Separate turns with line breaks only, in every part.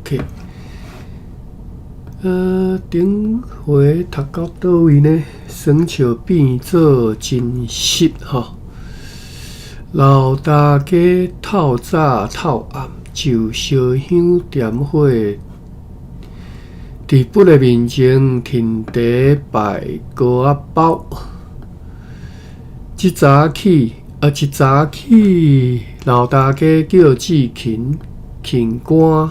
OK。頂回讀到佗位呢？耍笑變做真實吼。老大家透早透暗就燒香點火，佇佛的面前停茶拜糕仔包。一早起，老大家叫志勤勤肝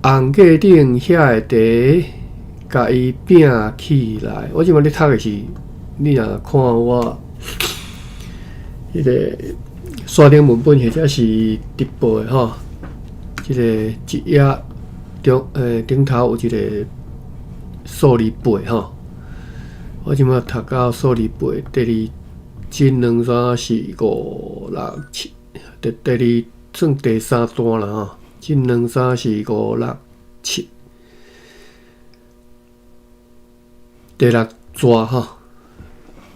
甕架頂遐的茶，共伊拚起來。我這擺咧讀的是，你若看我彼個山頂文本或者是直播的吼，這個一頁中頂頭有一個數字八吼。我這擺讀到數字八，第二這兩三四五六七，第二算第三段啦吼。這兩三四五六七，第六逝吼。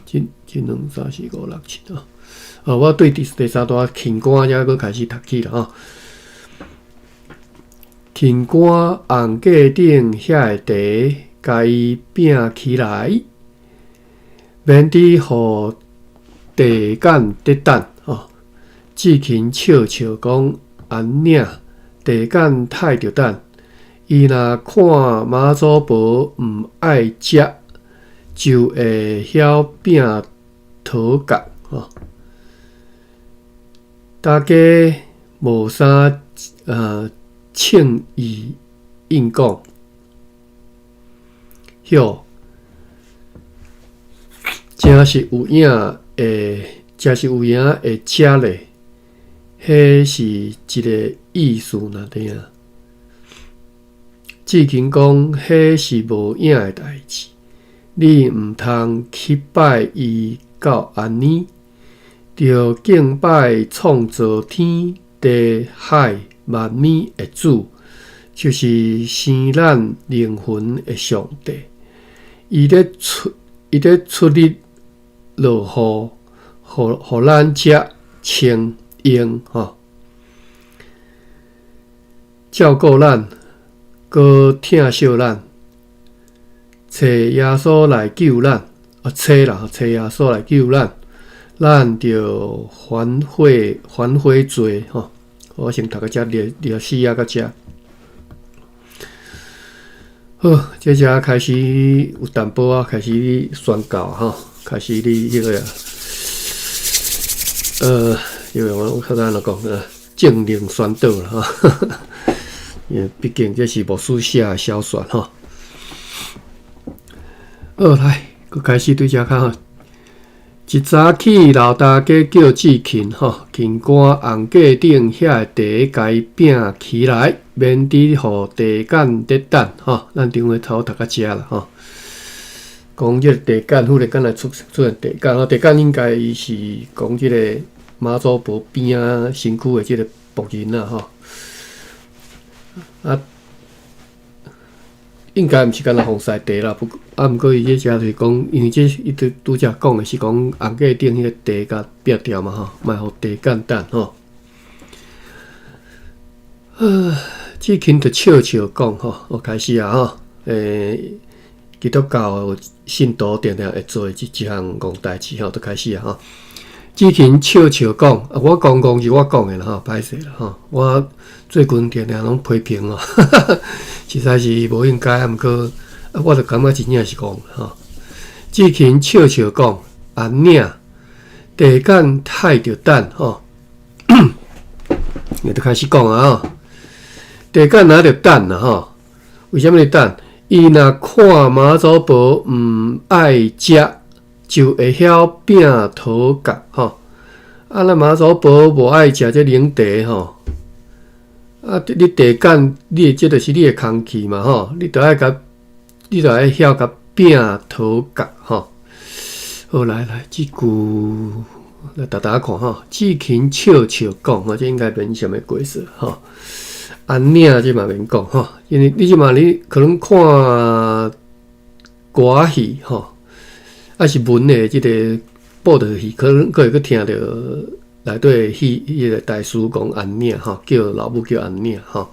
這兩三四五六七吼。我對第三段勤肝才閣開始讀起啦吼。勤肝甕架頂遐的茶，共伊拚起來，免得予地紺佇等吼。志勤笑笑講：按呢，地紺太著等，伊若看媽祖婆毋愛食，就會曉拚桃角吼。大家無啥創意應講，曉誠是有影會，誠是有影會食咧，彼是一个意思爾爾。志勤講，彼是無影的代誌，你毋通去拜伊到按呢，著敬拜創造天地海萬物的主，就是生咱靈魂的上帝。伊咧出日落雨，予咱食穿用吼，照顧咱，閣疼惜咱，揣耶穌來救咱，啊，揣啦，揣耶穌來救咱，咱著反悔罪吼。我先讀到遮，24頁到遮。好，這遮開始有淡薄仔開始宣教吼，開始咧彼個，因為我較早按怎講，政令宣導啦吼。因為畢竟這是牧師寫的小說吼。好，來，閣開始對遮看吼。一早起，老大家叫志勤吼，勤肝甕架頂遐的茶，共伊拚起來，免得予地紺佇等吼。咱頂回頭讀到遮啦吼。講這個地紺，忽然間來出現地紺吼，地紺應該伊是講這個媽祖婆邊仔身軀的這個僕人啦吼。啊，應該毋是干焦防曬茶啦，不過啊，毋過伊這遮就是講，因為這伊拄拄才講的是講甕架頂彼個茶共拚掉嘛吼，莫予地紺等吼。志勤就笑笑講吼，我開始啊吼，基督教信徒定定會做的這項戇代誌吼，就開始啊吼。志勤笑笑講，啊，我講講是我講的啦吼，歹勢啦吼，我最近定定攏批評哦，實在是無應該，啊，毋過啊，我就感覺真正是講吼。志勤笑笑講，按呢，地紺太著等吼，伊就開始講啊吼，地紺若著等啦吼，為啥物等？伊若看媽祖婆毋愛食，就會曉拚桃角吼。啊，咱媽祖婆無愛食這奶茶吼，啊，你地紺，你的這就是你的空氣嘛吼，你著愛曉共拚桃角吼。好，來來，這句來逐逐看吼。志勤笑笑講吼，這應該免啥物過錯吼。按呢這嘛免講吼，因為你這馬你可能看歌戲吼，抑是文的這個布袋戲，可能閣會閣聽著內底戲彼個台詞講按呢吼，叫老母叫按呢吼。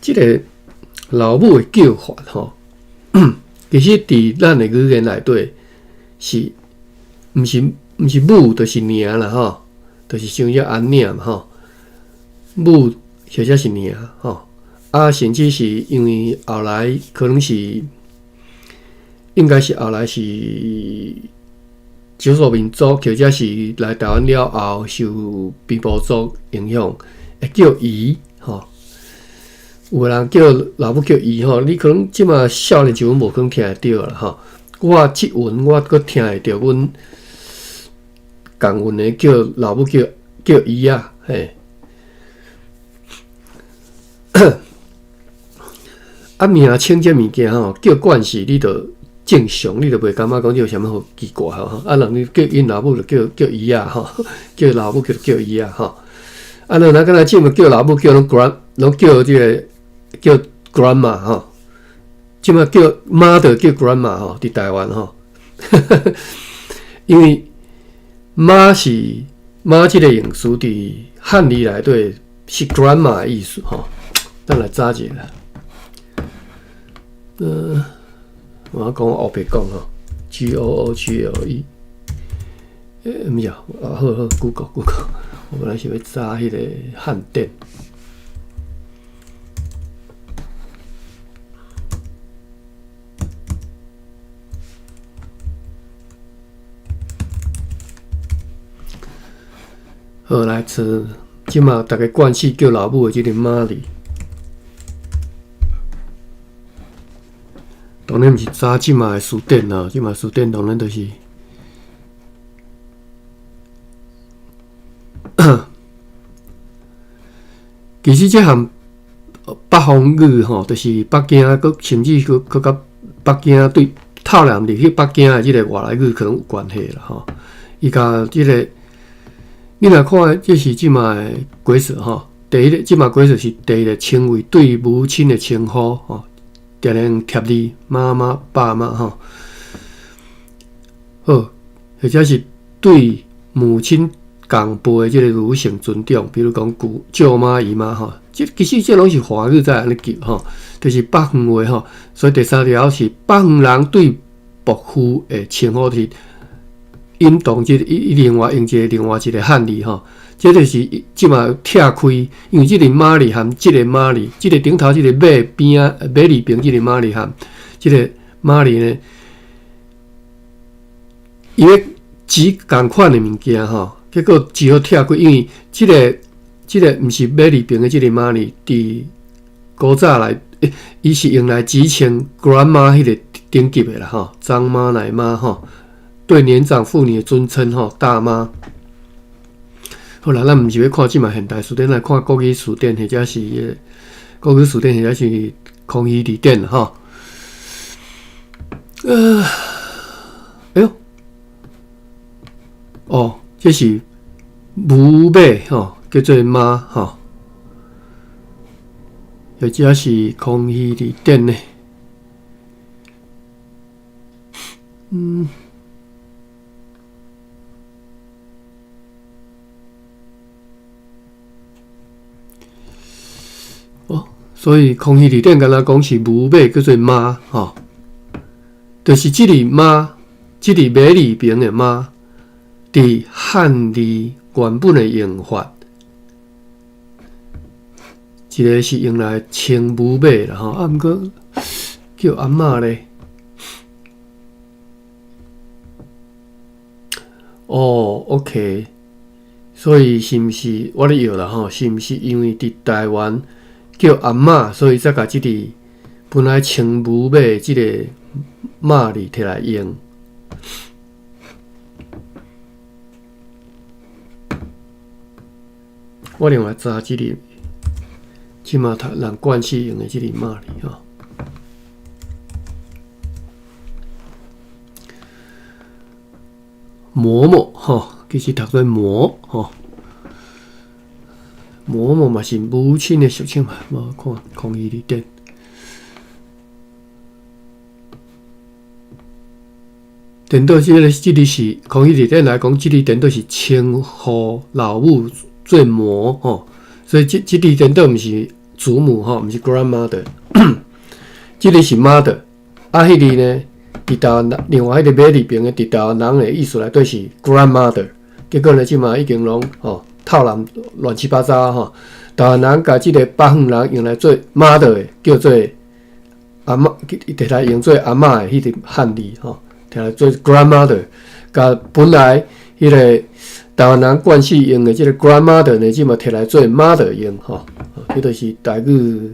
這个老母的叫法吼，其實佇咱的語言內底是毋是毋是母就是娘啦吼，就是像這按呢嘛吼，母或者是娘吼，啊，甚至是因為後來可能是應該是後來是少數民族，或者是來台灣了後受平埔族影響，會叫姨吼。有的人叫老母叫姨吼，你可能這馬少年時陣無可能聽會著啦吼。我這陣我閣聽會著，阮共阮的叫老母叫叫姨仔嘿。啊，名稱這物件吼，叫慣勢你就正常，你就袂感覺講這有啥物好奇怪吼。啊，人你叫𪜶老母就叫叫姨仔吼，叫老母叫叫姨仔吼。啊，咱若敢若這馬叫老母叫攏 grand，攏叫這个叫 grandma 吼。這馬叫 mother 叫 grandma 吼，佇台灣吼。因為媽是媽這个用詞佇漢語內底是 grandma 的意思吼。咱來查一下。我講烏白講吼，G O O G L E，欸，毋是啊，好好，Google Google，我本來是欲查彼个漢典。好，來查，這馬逐家慣勢叫老母的這个媽字。當然毋是查這馬的詞典啦，這馬詞典當然就是，其實這項北方語吼，就是北京，閣甚至閣閣佮北京對透南入去北京的這个外來語可能有關係啦吼。伊共這个，你若看這是這馬的解釋吼，第一个這馬解釋是第一个稱謂對母親的稱呼吼。定定貼字媽媽、爸媽吼，好，或者是對母親仝輩的這个女性尊重，比如講舅舅媽、姨媽吼，這其實這攏是華語才按呢叫吼，就是北方話吼。所以第三條是北方人對伯父的稱呼是引動這个伊另外用一个另外一个漢字吼。這就是這馬拆開，因為這個媽字含這個媽字，這个頂頭這個馬邊仔馬字邊這個媽字含這个媽字呢，伊咧指仝款的物件吼，結果只好拆開，因為這个這个毋是馬字邊的這个媽字，佇古早來，伊是用來指稱 grandma 彼个等級的啦吼，張媽奶媽吼，對年長婦女的尊稱吼，大媽。好啦，咱毋是欲看這馬現代詞典，來看國語詞典，或者是國語詞典，或者是康熙字典吼。哎喲，哦，這是母馬吼，叫做媽吼，或者是康熙字典呢？哦，所以康熙字典敢若講是母馬叫做媽吼，就是這个媽，這个馬字邊的媽，佇漢字原本的用法，一个是用來稱母馬啦吼，啊，毋過叫阿嬤咧。哦，OK，所以是毋是我咧臆啦吼？是毋是因為佇台灣叫阿嬤，所以才共這个本來稱母馬的這个媽字提來用？我另外查這个，這馬讀人慣勢用的這个媽字吼。嬤嬤吼，其實讀做嬤吼，嬤嬤嘛是母親的俗稱嘛。無看康熙字典，顛倒這个這个是康熙字典來講，這个顛倒是稱呼老母做嬤吼，所以這這个顛倒毋是祖母吼，毋是 grandmother。這个是 mother，啊，彼个呢，佇台灣另外彼个馬字爿的佇台灣人的意思內底是 grandmother。結果呢，這馬已經攏吼透濫亂七八糟吼。台灣人共這个北方人用來做 mother 的，叫做阿嬤，摕來用做阿嬤的彼个漢字吼，摕來做 grandmother。共本來彼个台灣人慣勢用的這个 grandmother 呢，這馬摕來做 mother 用吼。彼就是台語，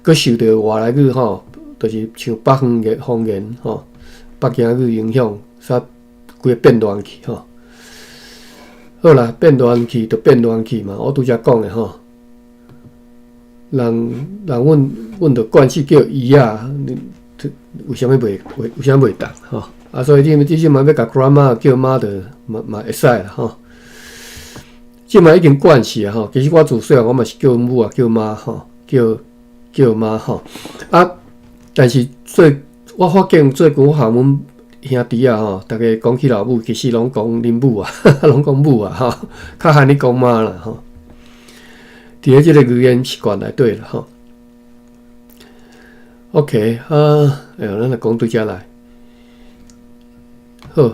閣受著外來語吼，就是像北方的方言吼，北京語影響，煞規个變亂去吼。好啦，變亂去就變亂去嘛。我拄才講的吼，人人阮阮著慣勢叫姨仔，你為啥物袂為為啥物袂當吼？啊，所以你你這馬欲共 grandma 叫 mother 嘛嘛會使啦吼。這馬已經慣勢啊吼。其實我自細漢我嘛是叫母啊，叫媽吼，叫叫媽吼。啊，但是最我發現最近我和阮兄弟仔吼，逐家講起老母，其實攏講恁母啊，攏講母啊吼，較罕你講媽啦吼。佇咧這个語言習慣內底啦吼。OK 啊，哎喲，咱來講對遮來。好，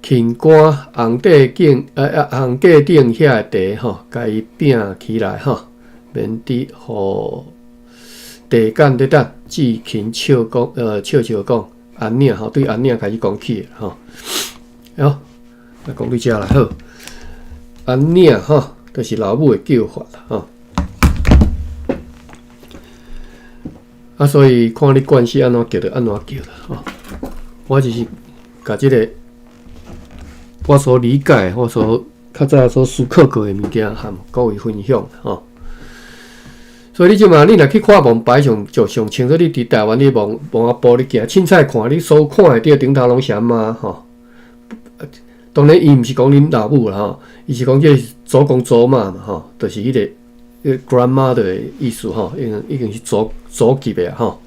芹乾紅底頂，紅架頂遐个茶吼，共伊摒起來吼，免得予地紺咧等。志勤笑講，笑笑講，安領吼，對安領開始講起吼。好，來講對遮來好。安領吼，就是老母的叫法啦吼。啊，所以看你慣勢按怎叫就按怎叫啦吼。我只是共這个我所理解、我所較早所思考過的物件，和各位分享吼。所以你這馬你若去看網牌上，就上清楚你佇台灣你網網仔埔你行凊彩看，你所看會著頂頭攏是阿嬤吼。當然，伊毋是講恁老母啦吼，伊是講這個祖公祖媽嘛吼，就是彼个 grandmother 的意思吼，已經已經是祖祖級的吼。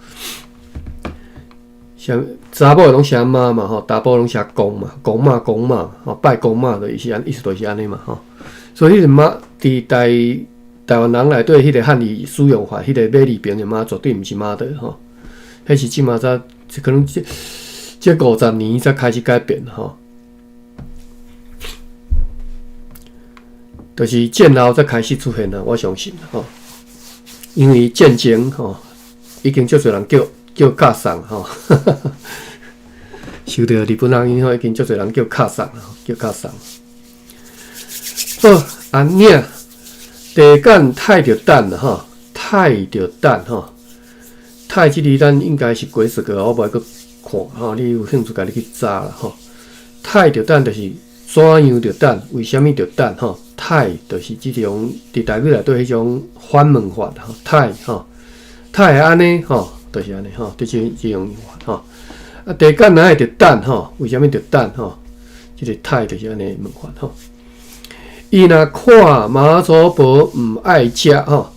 像查某的攏寫媽嘛吼，查埔攏寫公嘛，公媽公媽吼，拜公媽的意思意思就是按呢嘛吼。所以彼個媽佇台台灣人內底彼個漢語使用法，彼個馬字爿的媽絕對毋是 mother 吼，彼是這馬才可能這這50年才開始改變吼。就是戰後才開始出現啊，我相信吼，因為戰前吼已經足濟人叫叫敲送吼，受著日本人影響，已經足濟人叫敲送叫敲送。好，安領地紺太著等吼，太著等吼，太這字咱應該是過說過，我無愛閣看吼，你有興趣家己去查啦吼。太著等就是怎樣著等，為啥物著等吼？太就是這種佇台語內底彼種反問法吼，太吼，太會按呢吼，就是按呢吼，就是這種法吼。啊，地紺哪會著等吼？為啥物著等吼？這個太就是按呢問法吼。伊若看媽祖婆毋愛食吼，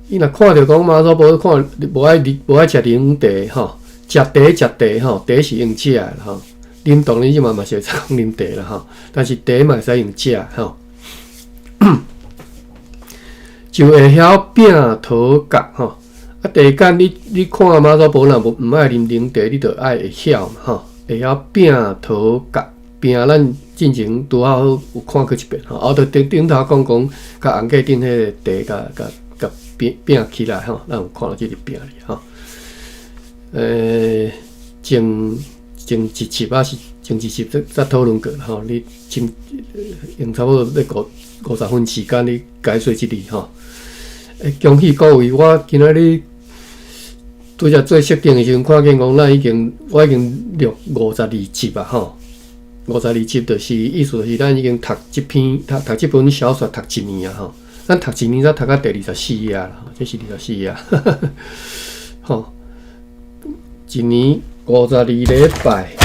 伊若看著講媽祖婆看無愛無愛食奶茶吼，食茶食茶吼，茶是用食的吼。啉當然這馬嘛是會使講啉茶啦吼，但是茶嘛會使用食吼。就會曉摒桃角吼，啊，地紺你你看媽祖婆若無毋愛啉奶茶，你著愛會曉嘛吼，會曉摒桃角，摒咱進前拄仔好有看過一遍吼，啊，著頂頂頭講講，共紅架頂彼個茶，共共共摒摒起來吼，咱有看到這個摒字吼。前前一集啊是前一集才才討論過吼，你前用差不多欲五五十分時間咧解說這字吼。恭喜各位，我今仔日拄才做設定的時陣，看見講咱已經我已經錄52集啊吼，52集就是意思就是咱已經讀這篇讀讀這本小說讀一年啊吼，咱讀一年才讀到第二十四頁啦，這是二十四頁，吼，一年52禮拜，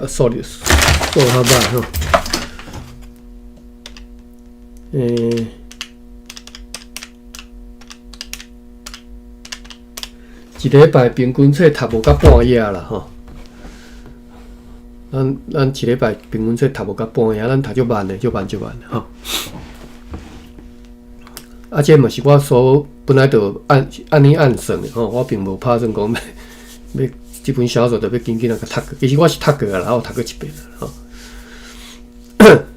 數數較歹吼，一禮拜平均冊讀無到半頁啦吼，咱咱一禮拜平均冊讀無到半頁，咱讀足慢的，足慢足慢的吼。啊，這嘛是我所本來就按按呢按算的吼，我並無拍算講欲這本小說就欲緊緊仔共讀過。其實我是讀過啊，我有讀過一遍吼。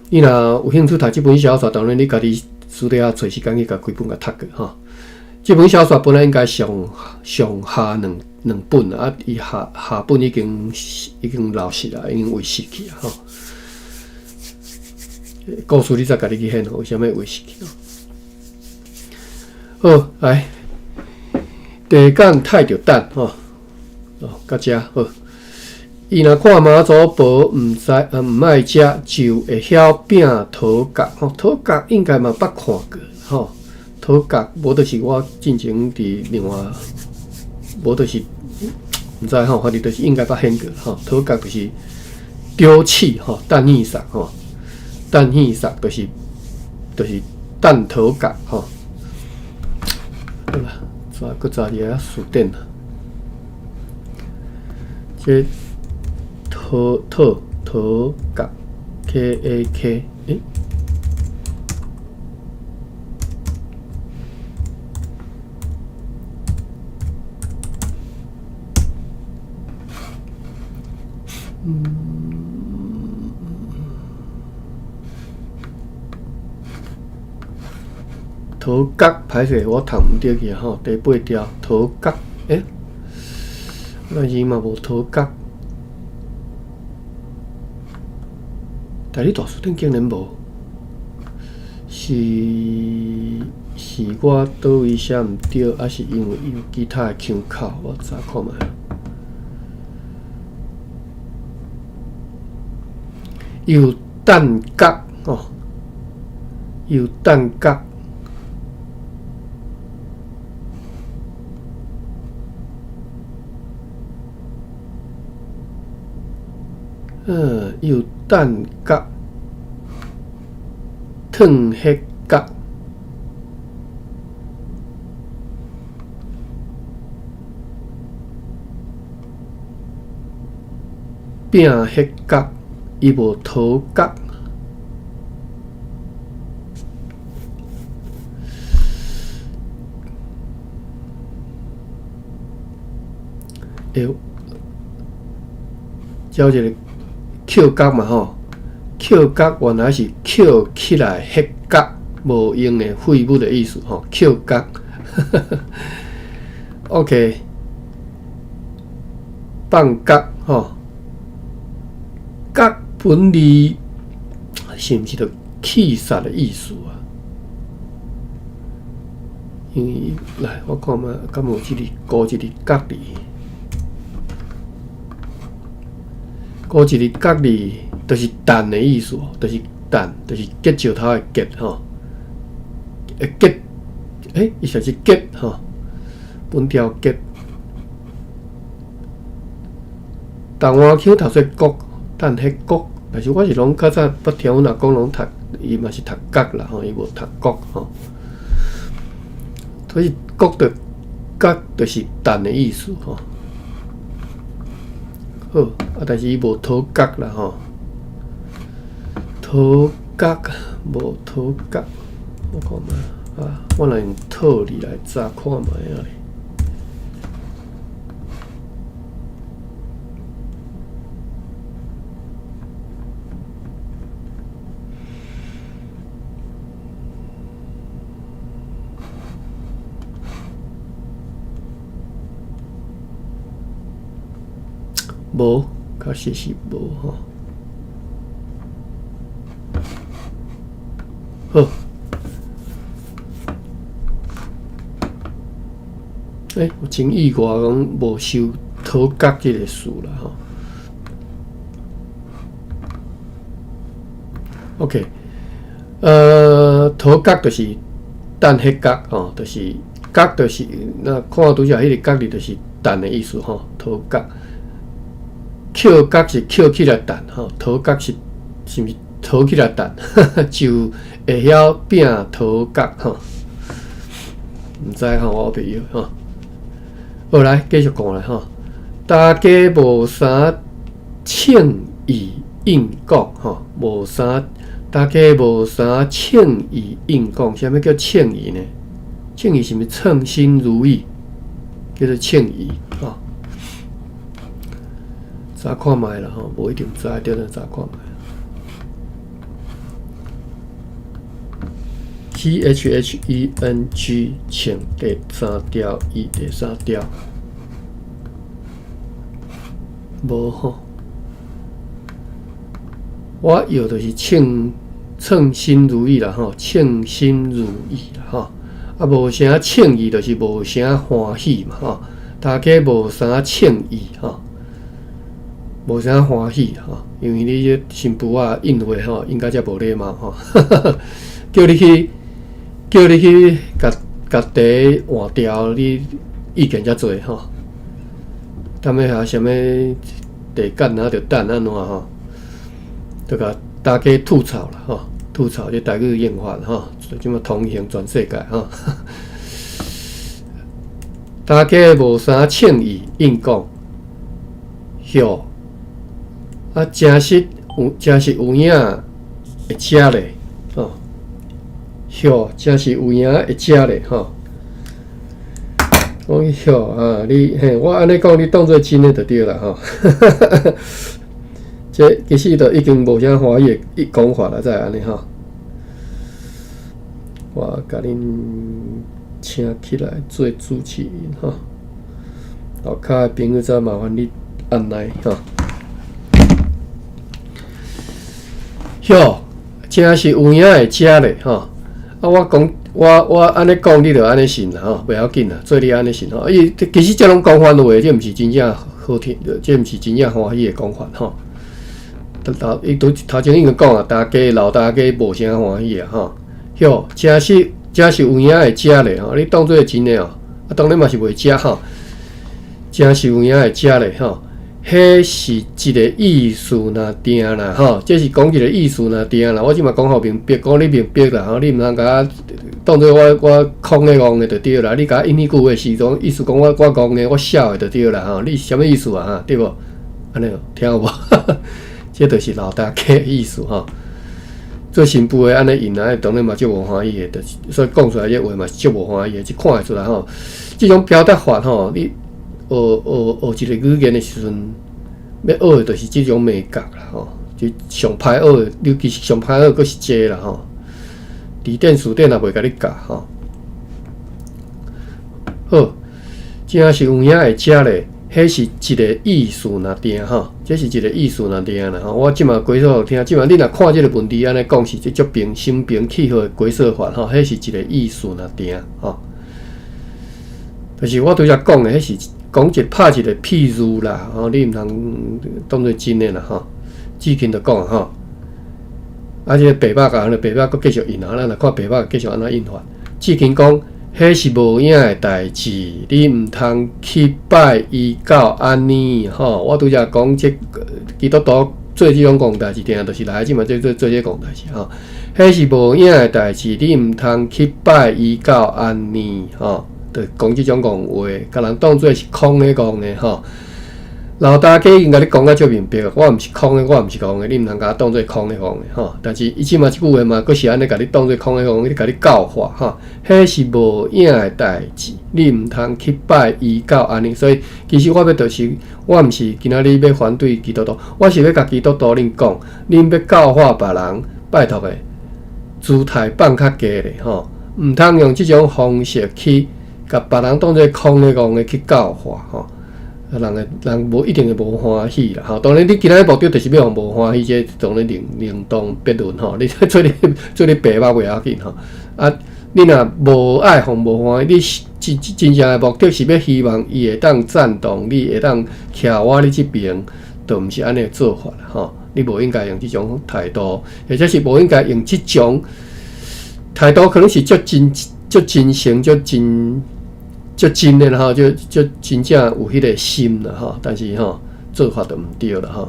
你若有興趣讀這本小說，當然你家己私底下揣時間去共規本共讀過吼。這本小說本來應該上上下兩兩本啊，伊下下本已經已經流失啦，已經遺失去啊吼。故事你再家己去現，為啥物遺失去？好，來，地干太著等吼，哦，到遮好。伊若看媽祖婆毋知啊，毋愛食，就會曉拼桃角吼。桃角應該嘛捌看過吼。桃角無就是我進前佇另外，無就是毋知吼，反正就是應該捌現過吼。桃角就是丟棄吼，擲垃圾吼，擲垃圾就是就是擲桃角吼。好啦，查閣查一下辭典啦。這桃桃桃角 K A K，欸？嗯，桃角歹勢，我讀毋著去吼。第八條桃角，欸？但是嘛無桃角，台語大辭典竟然無，是是我佗位寫毋著，抑是因為有其他的腔口？我查看覓。有擲角吼，有擲角，嗯，有擲角，褪黑角，拼黑角。伊無桃角，會照一個抾角嘛吼，抾角原來是抾起來彼角，無用的廢物的意思吼，抾角。OK，放角吼。角本字是毋是著氣殺的意思啊？因為來，我看覓，敢有這個孤一個角字？孤一個角字，就是擲的意思，就是擲，就是結石頭的結吼。結，欸，伊說是結吼，本條結。台灣腔讀做國。擲彼國，但是我是攏較早捌聽阮阿公攏讀，伊嘛是讀角啦吼，伊無讀國吼。所以國的角就是擲的意思吼。好，啊，但是伊無桃角啦吼，桃角無桃角，我看覓啊，我來用桃字來查看覓啊。無，確實是無吼。好，欸，我真意外，講無收桃角這個詞啦吼。OK，桃角就是擲彼角吼，就是角，就是那看拄才彼個角字，就是擲的意思吼，桃角。抾角是抾起來擲吼，桃角是是毋是討起來擲？就會曉拼桃角吼，毋知吼，我袂曉吼。好，來繼續講來吼。大家無啥創意應講吼，無啥，大家無啥創意應講，啥物叫創意呢？稱意是毋是稱心如意？叫做稱意吼。查看覓啦吼，無一定知，對啦，查看覓。CHHENG 稱第三條，意第三條，無吼。我藥就是稱稱心如意啦吼，稱心如意啦吼。啊，無啥稱意，就是無啥歡喜嘛吼。大家無啥稱意吼，無啥歡喜吼，因為你這新婦仔應會吼，應該才無禮貌吼。叫你去，叫你去，共共茶換掉，你意見遮濟吼。踮咧遐啥物地干啊，著等按怎吼，著共大家吐槽啦吼，吐槽這台語用法吼，這馬通行全世界吼。大家無啥稱意應講，許啊，誠實有誠實有影會食咧吼。許誠實有影會食咧吼。講許啊，你嘿，我按呢講，你當做真的就對啦吼。這其實都已經無啥歡喜的一講法啦，才會按呢吼。我共恁請起來做主持人吼。樓跤的朋友再麻煩你按來吼。許誠實有影會食咧吼。啊，我講，我我按呢講，你就按呢信啦吼，袂要緊啦，做你按呢信吼。伊其實這攏講反話，這毋是真正好聽，這毋是真正歡喜的講法吼。頭伊拄頭前已經講啊，大家老大家無啥歡喜啊吼。許誠實誠實有影會食咧吼，你當做真的哦，啊當然嘛是袂食吼。誠實有影會食咧吼。彼是一個意思爾定啦，吼，這是講一個意思爾定啦。我這馬講予明白，講你明白啦，吼，你毋通共我當做我我空的戇的就對啦。你共我引彼句話時陣，意思講我我戇的，我痟的就對啦，吼。你是啥物意思啊？哈，對無？按呢聽有無？這就是老大家的意思吼。做新婦的按呢應啊，當然嘛足無歡喜的，就是所以講出來這話嘛是足無歡喜的，這看會出來吼。這種表達法吼，你。學學學一個語言的時陣，欲學的就是這種眉角啦吼，就上歹學的，尤其是上歹學閣是這啦吼。字典詞典也袂共你教吼。好，誠實有影會食咧，彼是一個意思爾定吼，這是一個意思爾定啦吼。我這馬解說予聽，這馬你若看這個文字按呢講是這足平心平氣和的解說法吼，彼是一個意思爾定吼。就是我拄才講的，彼是。講一拍一個譬喻啦，吼，你毋通當做真的啦，吼。志勤就講吼，啊，這個白目共白目閣繼續應啊，咱來看白目繼續按怎應法。志勤講，彼是無影的代誌，你毋通去拜伊到按呢，吼。我拄才講這基督徒做這種戇代誌，定定就是來這馬做做做這戇代誌，吼。彼是無影的代誌，你毋通去拜伊到按呢，吼。就講這種戇話，共人當做是空的戇的吼。老大家已經共你講甲足明白，我毋是空的，我毋是戇的，你毋通共我當做空的戇的吼。但是伊這馬這句話嘛，閣是按呢共你當做空的戇的，共你教化吼。彼是無影的代誌，你毋通去拜伊到按呢。所以其實我欲就是，我毋是今仔日欲反對基督徒，我是欲共基督徒恁講，恁欲教化別人，拜託的姿態放較低咧吼，毋通用這種方式去。共別人當做空的戇的去教化吼，啊人會人無一定會無歡喜啦吼。當然，你今仔日目的就是欲予無歡喜，這當然另另當別論吼。你做你做你白目袂要緊吼。啊，你若無愛予無歡喜，你是真真正的目的是欲希望伊會當贊同你，會當徛我你這邊，就毋是按呢做法啦吼。你無應該用這種態度，或者是無應該用這種態度，可能是足真足真誠足真。足真的吼，就就真正有彼個心啦吼，但是吼做法就毋對啦吼。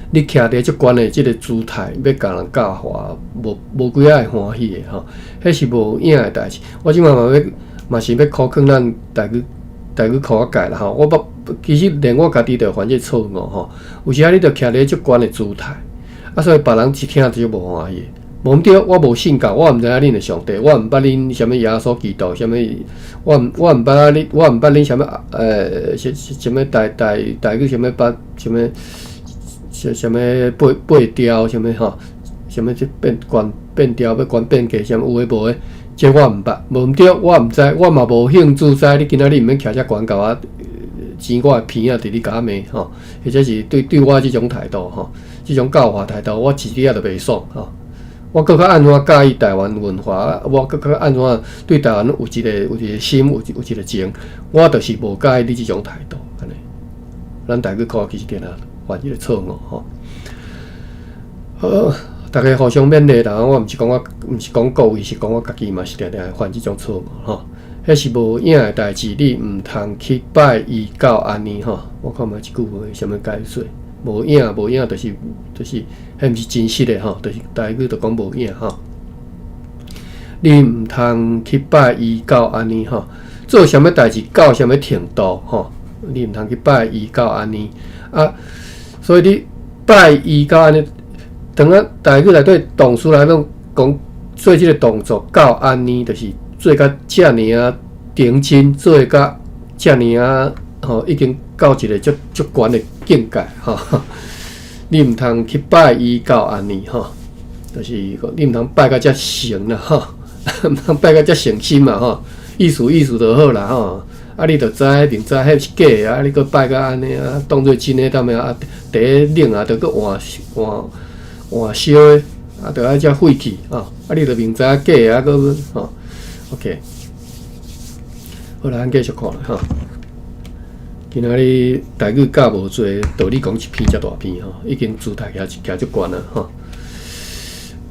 你徛佇足懸的這個姿態，欲共人教化，無無幾仔會歡喜的吼。彼是無影的代誌。我這馬嘛欲嘛是欲苦勸咱台語台語科學界啦吼。我捌其實連我家己都會犯這個錯誤吼。有時仔你著徛佇足懸的姿態，啊，所以別人一聽就無歡喜。無毋對，我無信教，我毋知影恁的上帝，我毋捌恁啥物耶穌基督，啥物，我毋捌恁，我毋捌恁啥物啥物台語啥物捌啥物啥物爬雕啥物吼，啥物這變懸變雕欲懸變價啥物有的無的，這我毋捌，無毋對，我毋知，我嘛無興趣知。你今仔日毋免徛遮懸共我錢我的鼻仔佇咧共我罵吼，或者是對我這種態度吼，這種教化態度，我一點仔都袂爽吼。我閣較按怎佮意台灣文化，我閣較按怎對台灣有一個心，有一個情，我就是無佮意你這種態度，按呢。咱台語課其實定定犯這個錯誤吼。好，逐家互相勉勵啦。我毋是講我，毋是講各位，是講我家己嘛是定定會犯這種錯誤吼。彼是無影的代誌，你毋通去拜伊到按呢吼。我看覓這句話啥物解說？無影無影，就是，彼毋是真實的吼，就是台語就講無影吼。你毋通去拜伊到按呢吼，做啥物代誌到啥物程度吼？你毋通去拜伊到按呢啊？所以你拜伊到按呢，當啊台語內底動詞來講，講做這個動作到按呢，就是做甲遮爾仔認真，做甲遮爾仔吼，已經到一個足足懸的境界吼。你毋通去拜伊到按呢吼，就是你毋通拜甲遮誠啦吼，毋通拜甲遮誠心嘛吼，意思意思就好啦吼。啊，你就知明知彼是假的啊，你閣拜甲按呢啊，當做真的踮遐啊，佇咧冷啊，著閣換換換燒的，啊，著愛遮晦氣吼，啊，你著明知假的啊，閣吼，OK，好啦，咱繼續看啦吼。今仔日台語教無濟，道理講一篇遮大篇吼，已經姿態徛足懸啊吼。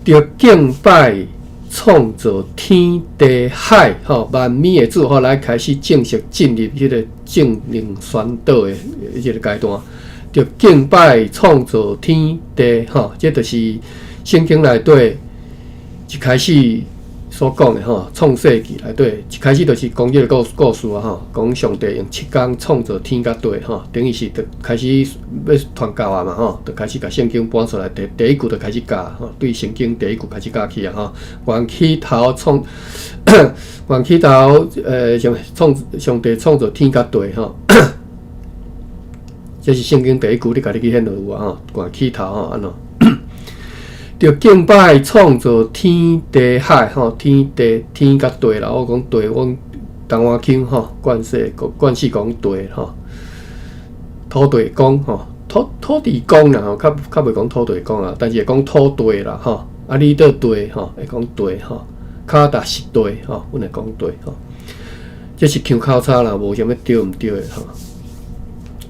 著敬拜創造天地海吼萬物的主吼，來開始正式進入彼個聖靈宣導的這個階段。著敬拜創造天地吼，這就是聖經內底一開始所講的吼，創世記內底一開始就是講這個故事啊吼，講上帝用7工創造天佮地吼，等於是就開始欲傳教啊嘛吼，就開始共聖經搬出來，第一句就開始教吼，對聖經第一句開始教起啊吼，原起頭上創上帝創造天佮地吼，這是聖經第一句，你家己去現就有啊吼，原起頭吼按怎？著敬拜創造天地海吼，天地天佮地啦。我講地，阮台灣腔吼，慣勢講地吼，土地公吼，土地公啦吼，較袂講土地公啊，但是會講土地啦吼。啊，你倒地吼，會講地吼，跤踏實地吼，阮會講地吼。這是腔口差啦，無啥物對毋對的吼。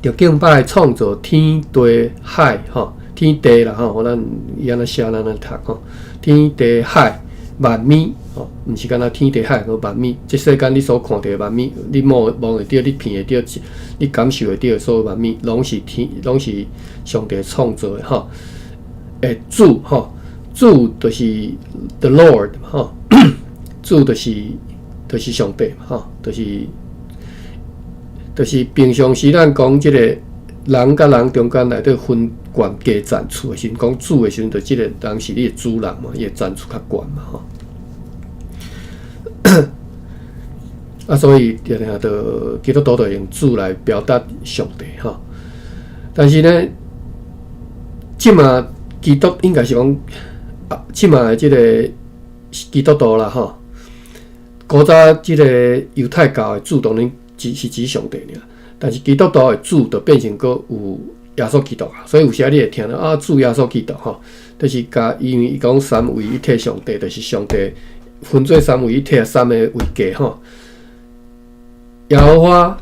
著敬拜創造天地海吼。天地啦吼，咱伊按怎寫，咱按怎讀吼。天地海萬物吼，毋是干焦天地海，閣萬物。這世間你所看著的萬物，你摸摸會著，你鼻會著，你感受會著的所有萬物，攏是天，攏是上帝創造的吼。的主吼，主就是 the Lord 吼，主就是上帝吼，就是平常時咱講這個人佮人中間內底分懸低層次的時陣，講主的時陣，就這個人是你的主人嘛，伊的層次較懸嘛吼。啊，所以定定就基督徒就用主來表達上帝吼。但是呢，這馬基督應該是講啊，這馬的這個基督徒啦吼。古早這個猶太教的主當然只是指上帝爾，但是基督徒的主就變成閣有耶穌基督啊，所以有時你會聽到啊，主耶穌基督吼，就是共因為伊講三位一體上帝，就是上帝分做三位一體三个位格吼。耶和華、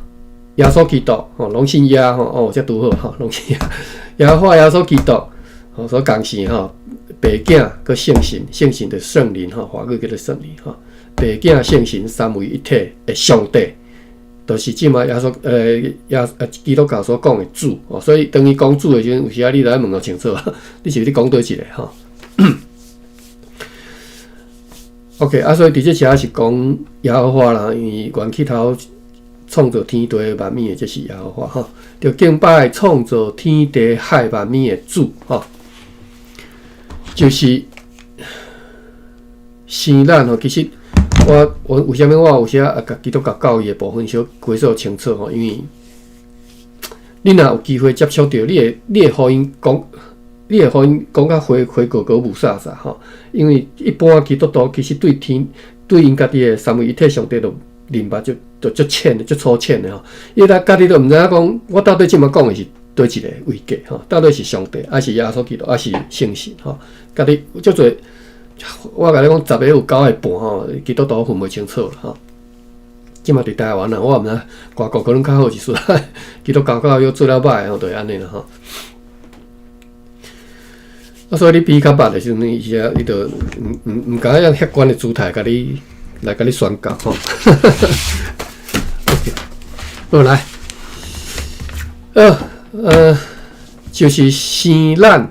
耶穌基督吼，攏姓耶吼，哦，這拄好吼，攏姓耶。耶和華、耶穌基督吼，所共姓吼，爸囝閣聖神，聖神就是聖靈吼，華語叫做聖靈吼。爸囝聖神三位一體的上帝，就是這馬耶穌耶基督教所講的主哦。所以當伊講主的時陣，有時仔你著愛問予清楚，你是咧講佗一個吼？OK，啊，所以佇這遮是講耶和華啦，因為原起頭創造天地萬物的，這是耶和華吼。著敬拜創造天地海萬物的主吼，就是。生咱吼，其實我為啥物我有時啊共基督教教義的部分小解說清楚吼？因為你若有機會接觸著，你會予𪜶講，你會予𪜶講甲花花果果霧煞煞吼。因為一般基督徒其實對天對𪜶家己的三位一體上帝都認捌就就足淺的，足粗淺的吼。伊來家己都毋知影講，我到底這擺講的是佗一個位格吼？到底是上帝，抑是耶穌基督，抑是聖神吼？家己足濟，我共你講，十個有九個半吼，基督徒分袂清楚吼。這馬佇台灣啊，我毋知外國可能較好一絲，基督教教育做了歹吼，就是按呢啦吼。啊，所以你比較捌的時陣，伊時伊就毋敢用遐懸的姿態，共你來共你宣教吼。OK，好來，就是生咱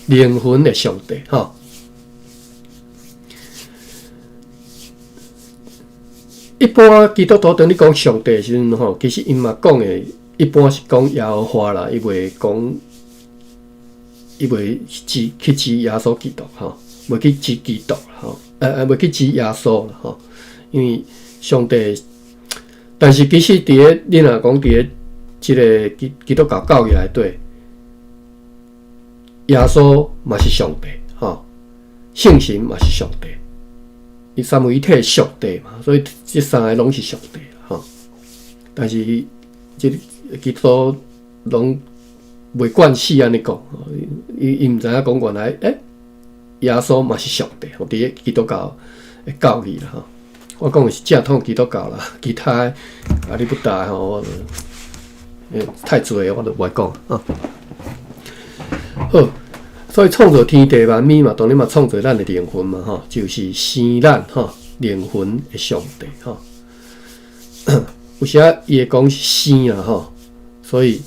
靈魂的上帝吼。一般基督徒當你講上帝的時陣吼，其實𪜶嘛講的，一般是講耶和華啦，伊袂講，伊袂指去指耶穌基督吼，袂去指基督吼，袂去指耶穌啦吼，因為上帝，但是其實佇咧你若講佇咧這个基督教教義內底，耶穌嘛是上帝吼，聖神嘛是上帝。伊三位一體上帝嘛，所以這三个攏是上帝吼。但是這基督徒攏袂慣勢按呢講，伊毋知影講原來，耶穌嘛是上帝，佇咧基督教的教義啦吼。我講的是正統基督教啦，其他的阿里不達吼，我就太濟我就無愛講啊。好。所以創造天地萬物嘛，當然嘛創造咱的靈魂嘛，吼，就是生咱吼靈魂的上帝吼。有時仔伊會講生啊吼，所以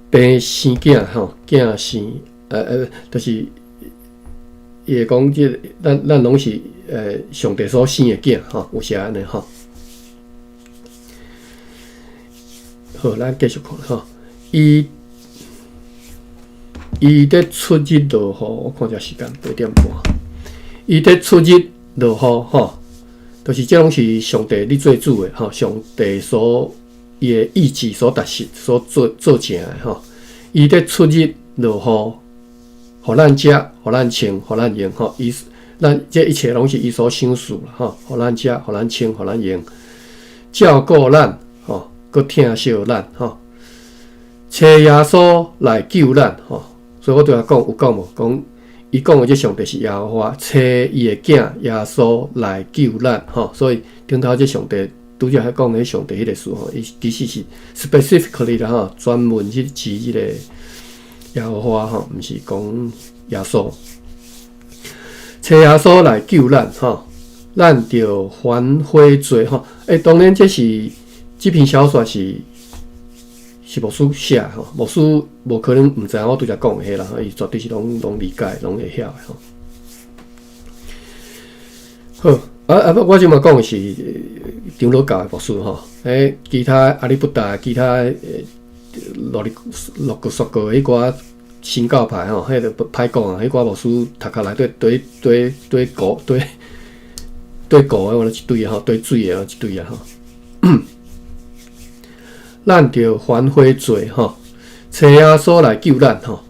病生囝吼，囝生，就是伊會講這個，咱攏是上帝所生的囝吼，有時按呢吼。好，咱繼續看吼，伊。伊佇初日落雨，我看一下時間，8點半。伊佇初日落雨，吼，就是這攏是上帝咧做主的，吼，上帝所伊的意志所達成、所做做成的，吼。伊佇初日落雨，予咱食，予咱穿，予咱用，吼。伊咱這一切攏是伊所賞賜啦，吼，予咱食，予咱穿，予咱用，照顧咱，吼，閣疼惜咱，吼。差耶穌來救咱，吼。所以我拄仔講有講無？講伊講的這上帝是耶和華，差伊的囝耶穌來救咱，吼。所以頂頭這上帝拄才彼講的上帝彼个詞吼，伊其實是 specifically 啦吼，專門去指這個耶和華吼，毋是講耶穌。差耶穌來救咱，吼，咱著反悔罪，吼。當然這是這篇小說是。是牧師寫吼，牧師無可能毋知影我拄才講的彼啦，伊絕對是攏理解，攏會曉的吼。好，啊，我這馬講的是長老教的牧師吼，其他阿里不達，其他落哩落個說過彼寡新教派吼，彼个歹講啊，彼寡牧師讀較內底堆堆堆糊堆堆糊的，我一堆吼，堆水的一堆啊吼。咱著反悔罪吼，差耶穌來救咱吼。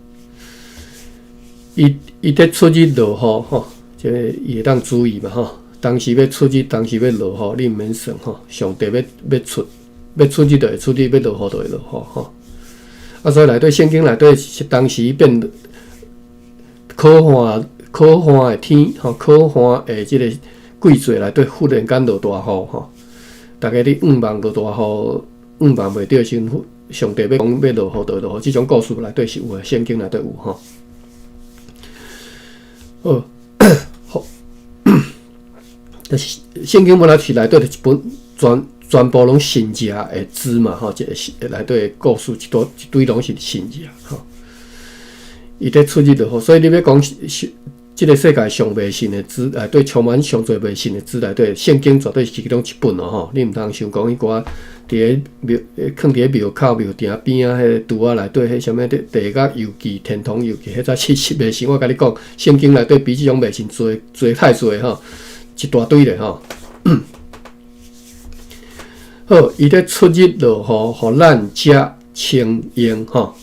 伊佇初日落雨吼，這个伊會當注意嘛吼。當時欲初日，當時欲落雨，你毋免算吼。上帝欲出日就會出日，欲落雨就會落雨吼。啊，所以內底聖經內底是當時變可旱可旱的天吼，可旱的這个季節內底忽然間落大雨吼。逐家咧向望落大雨。向望袂著時陣，上帝欲講欲落雨就落雨，這種故事內底是有的，聖經內底有吼。好，好，就是聖經本來是內底一本全部攏神跡的書嘛，吼，這个是內底的故事一堆一堆攏是神跡吼。伊佇初日落雨，所以你欲講是這个世界上迷信的書內底充滿上濟迷信的書內底，聖經絕對是其中一本哦吼！你毋通想講彼寡佇咧廟，囥佇咧廟口廟埕邊仔彼个櫥仔內底，彼啥物地地獄遊記、天堂遊記，彼才是迷信。我共你講，聖經內底比這種迷信濟濟太濟吼，一大堆咧吼。好，伊咧出日落雨，予咱才稱榮吼。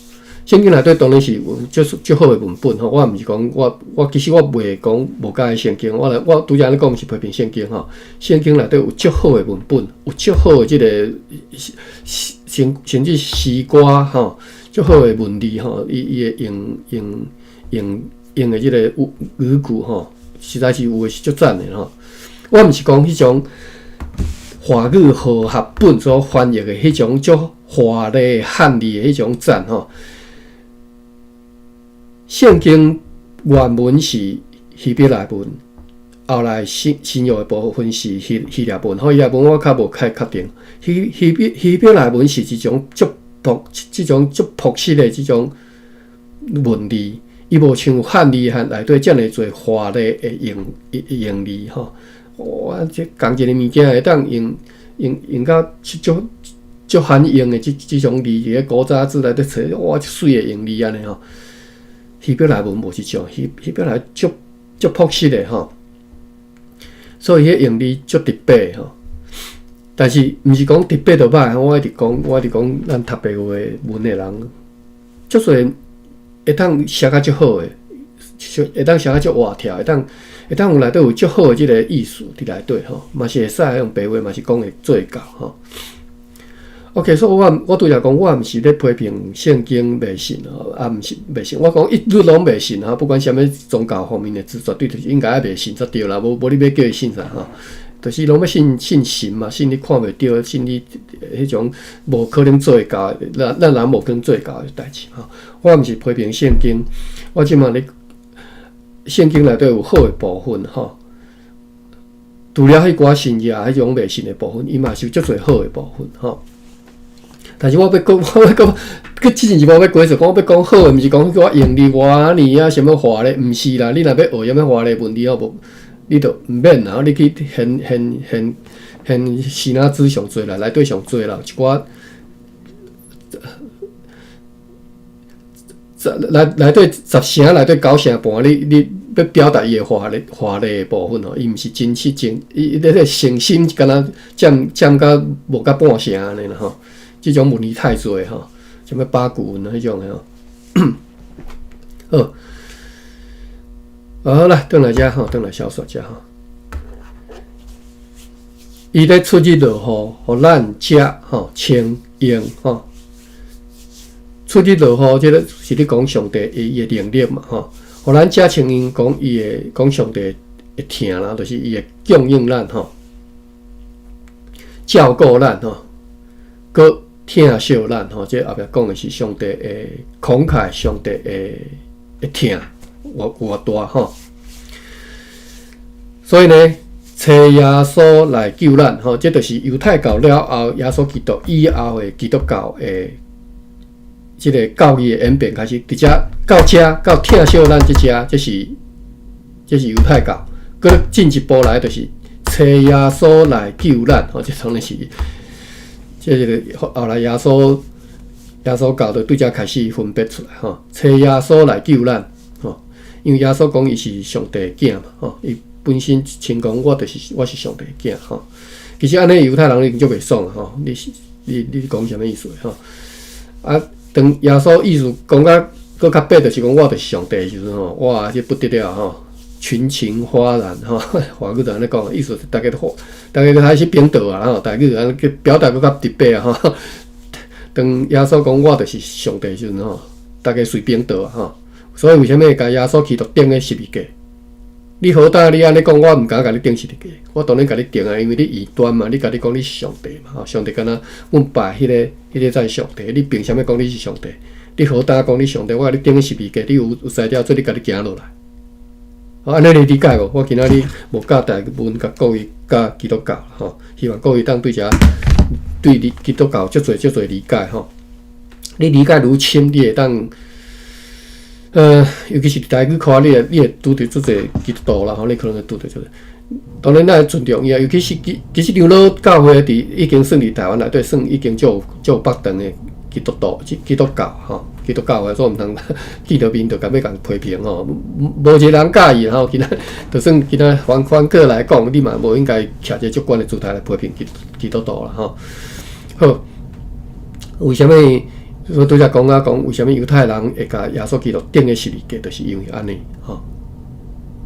聖經內底當然是有足足好的文本吼，我毋是講我我其實我袂講無佮意聖經，我來我拄才按呢講毋是批評聖經吼。聖經內底有足好的文本，有足好的這个甚甚至詩歌吼，足好的文字吼，伊伊會用用用用的這个語語句吼，實在是有的是足讚的吼。我毋是講彼種華語和合本所翻譯的彼種足華麗漢字的彼種讚吼。聖經原文是希伯來文，後來新新約的部分是希希臘文，吼，希臘文我較無太確定。希希伯希伯來文是一種足樸，這種足樸實的這種文字，伊無像漢字漢內底遮爾濟華麗的用用字吼。哇，這仝一个物件會當用用用到足足罕用的這這種字，佇咧古早字內底揣，哇，足媠的用字按呢吼。希伯來文無這種，希希伯來足足樸實的吼，所以彼用字足直白吼。但是毋是講直白就歹，我一直講，我一直講，咱讀白話文的人，足濟會當寫甲足好的，會當寫甲足活跳，會當會當有內底有足好的這个意思佇內底吼，嘛是會使用白話，嘛是講會做到吼。OK，所以我我拄才講，我毋是咧批評聖經迷信吼，啊，毋是迷信。我講一律攏迷信吼，不管啥物宗教方面的書，絕對就是應該愛迷信才對啦。無無你欲叫伊信啥吼？就是攏欲信信神嘛，信你看袂著，信你彼種無可能做會到，咱咱人無可能做會到的代誌吼。我毋是批評聖經，我這馬咧聖經內底有好的部分吼。除了彼寡神業彼種迷信的部分，伊嘛是有足濟好的部分吼。但是我欲講，我欲講，閣之前一步欲解釋，講我欲講好的，毋是講彼寡用字偌呢啊，啥物華麗，毋是啦。你若欲學啥物華麗文字吼，無，你就毋免啦。你去現現現現時哪子上濟啦，內底上濟啦，一寡內內底十成內底九成半，你你欲表達伊的華麗華麗的部分吼，伊毋是真實真，伊伊咧個誠心敢若佔佔甲無甲半成按呢啦吼。這種問題太濟吼，啥物八股文彼種的吼。好，好來，轉來遮吼，轉來小說遮吼。伊咧出日落雨，予咱才吼稱榮吼。出日落雨，這个是咧講上帝伊的能力嘛吼。予咱才稱榮，講伊會講上帝會疼啦，就是伊會供應咱吼，照顧咱吼，閣疼惜咱吼，這後壁講的是上帝的慷慨，上帝的會疼，偌偌大吼。所以呢，差耶穌來救咱吼，這就是猶太教了後，耶穌基督以後的基督教的這个教義的演變開始，佇遮到遮到疼惜咱這遮，這是這是猶太教。閣進一步來，就是差耶穌來救咱吼，這當然是。這個後來耶穌耶穌教就對遮開始分別出來吼，差耶穌來救咱吼，因為耶穌講伊是上帝的囝嘛吼，伊本身親講我就是我是上帝的囝吼。其實按呢猶太人已經足袂爽吼，你是你你講啥物意思吼？啊，當耶穌意思講甲閣較白，就是講我就是上帝的時陣吼，哇，這不得了吼！群情譁然吼，華語就按呢講，意思大家都大家都開始反桌啊吼，大家按呢表達閣較直白啊吼。當耶穌講我就是上帝時陣吼，大家隨反桌啊吼。所以為啥物共耶穌基督釘咧十字架？你好膽你按呢講，我毋敢共你釘十字架，我當然共你釘啊，因為你異端嘛，你家己講你是上帝嘛吼，上帝敢若阮拜彼个彼个才是上帝，你憑啥物講你是上帝？你好膽講你上帝，我共你釘十字架，你有有才調做你家己行落來。按呢你理解無？我今仔日無教台文佮國語佮基督教吼，希望各位當對遮對你基督教足濟足濟理解吼。你理解愈深，你會當尤其是伫台語看，你會拄著足濟基督徒啦吼，你可能會拄著足濟。當然，咱會尊重伊啊。尤其是其實長老教會佇已經算佇台灣內底算已經足有北長的基督徒、基督教吼，基督教的，所以毋通見著面就共欲共批評吼。無一個人佮意吼，今仔就算今仔反過來講，你嘛無應該徛一個足懸的姿態來批評基督徒啦吼。好，為啥物？我拄才講啊，講為啥物猶太人會共耶穌基督釘佇十字架，就是因為按呢吼。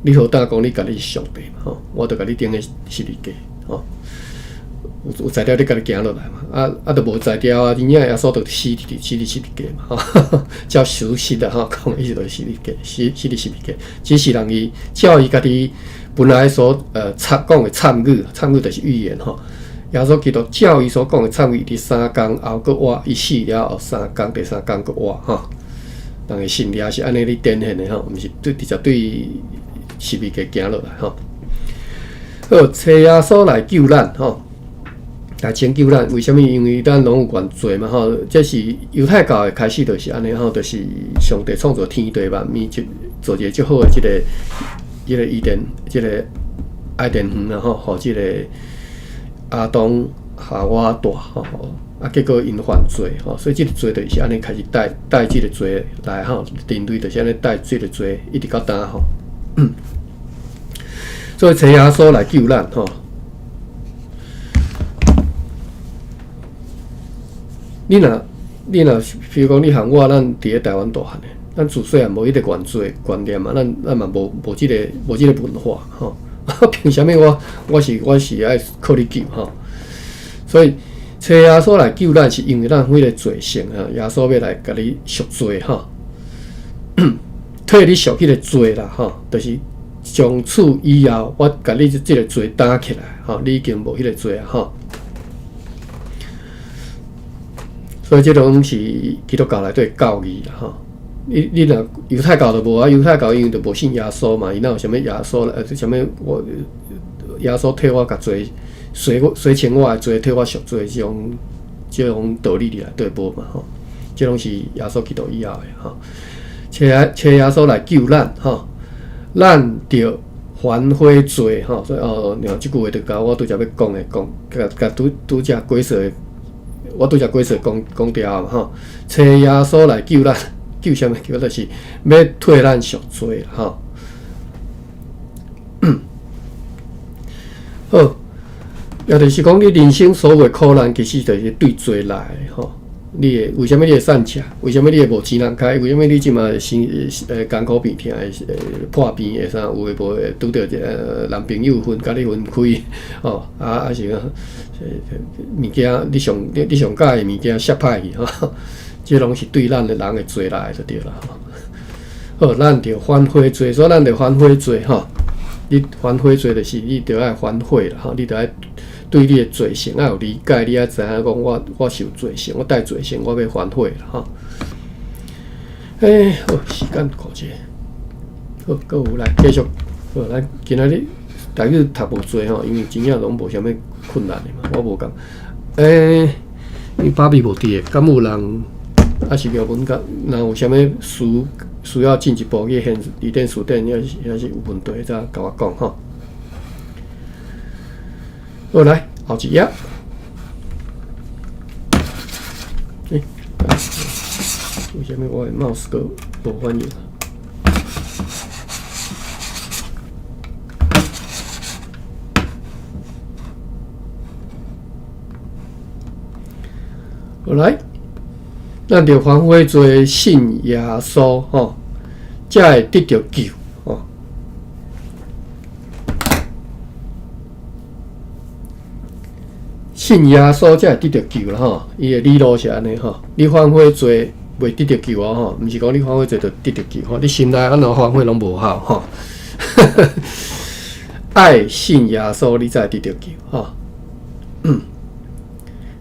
你好膽講你家己是上帝嘛吼，我就共你釘佇十字架吼。有才調你家己行落來嘛，啊都無才調啊，真正耶穌就死佇十字架嘛吼，照事實啊吼，講伊是十字架，死佇十字架，只是人伊照伊家己本來所參講的參語，參語就是預言吼。耶穌基督照伊所講的參語，佇三工後閣活，伊死了後三工，第三工閣活吼。人的信念是按呢咧展現的吼，毋是對直接對十字架行落來吼。好，揣耶穌來救咱吼，來拯救咱。為啥物？因為咱攏有原罪嘛吼。這是猶太教的開始，就是按呢吼，就是上帝創造天地萬物，就做一個足好的這個伊甸，這個伊甸園啊吼，予這個亞當夏娃住吼，啊，結果𪜶犯罪吼，所以這個罪就是按呢開始帶這個罪來吼，人類就是按呢帶這個罪一直到今吼。所以揣耶穌來救咱吼。你若比如講你和我，咱佇咧台灣大漢的，咱自細漢無彼個原罪觀念嘛，咱嘛無這個文化吼。憑啥物我是愛靠你救吼？所以揣耶穌來救咱，是因為咱彼個罪性啊，耶穌欲來共你贖罪吼，替你贖彼個罪啦吼，就是從此以後，我共你這個罪擔起來吼，你已經無彼個罪啊吼。所以這攏是基督教內底教義啦吼。你若猶太教就無啊，猶太教因為就無信耶穌嘛，伊哪有啥物耶穌？啥物我耶穌替我共罪洗我洗清我的罪，替我贖罪，這種道理佇內底無嘛吼。這攏是耶穌基督以後的吼。揣耶穌來救咱吼，咱著反悔罪吼。所以哦，這句話就共我拄才欲講的講，共拄拄才解釋的，我拄才解釋講講掉嘛吼。揣耶穌來救咱。救啥物？救就是欲替咱贖罪吼。好，也就是講，你人生所有的苦難，其實就是對罪來的吼。你會為啥物你會散赤？為啥物你會無錢通開？為啥物你這馬生艱苦病痛會破病會啥有的無的，拄著一個男朋友分共你分開吼？啊啊是講物件你上佮意的物件摔歹去吼？這攏是對咱的人的罪來就對啦。好，咱著反悔罪，所以咱著反悔罪吼。你反悔罪就是你著愛反悔啦吼，你著愛對你的罪性愛有理解，你愛知影講我是有罪性，我帶罪性，我欲反悔啦吼。欸，好，時間過者，好，閣有來繼續。好，咱今仔日台語讀無濟吼，因為真正攏無啥物困難的嘛，我無講。欸，因為芭比無佇个，敢有人？啊是苗文甲，若有啥物需要進一步去現字典辭典，抑是有問題，才共我講吼。好，來後一頁。欸，為啥物我的 mouse 閣無反應？好來。咱著反悔罪，信耶穌吼，才會得著救吼。信耶穌才會得著救啦吼。伊的理路是按呢吼，你反悔罪袂得著救哦吼，毋是講你反悔罪就得著救吼。你心內按怎反悔攏無效吼。愛信耶穌，你才會得著救吼。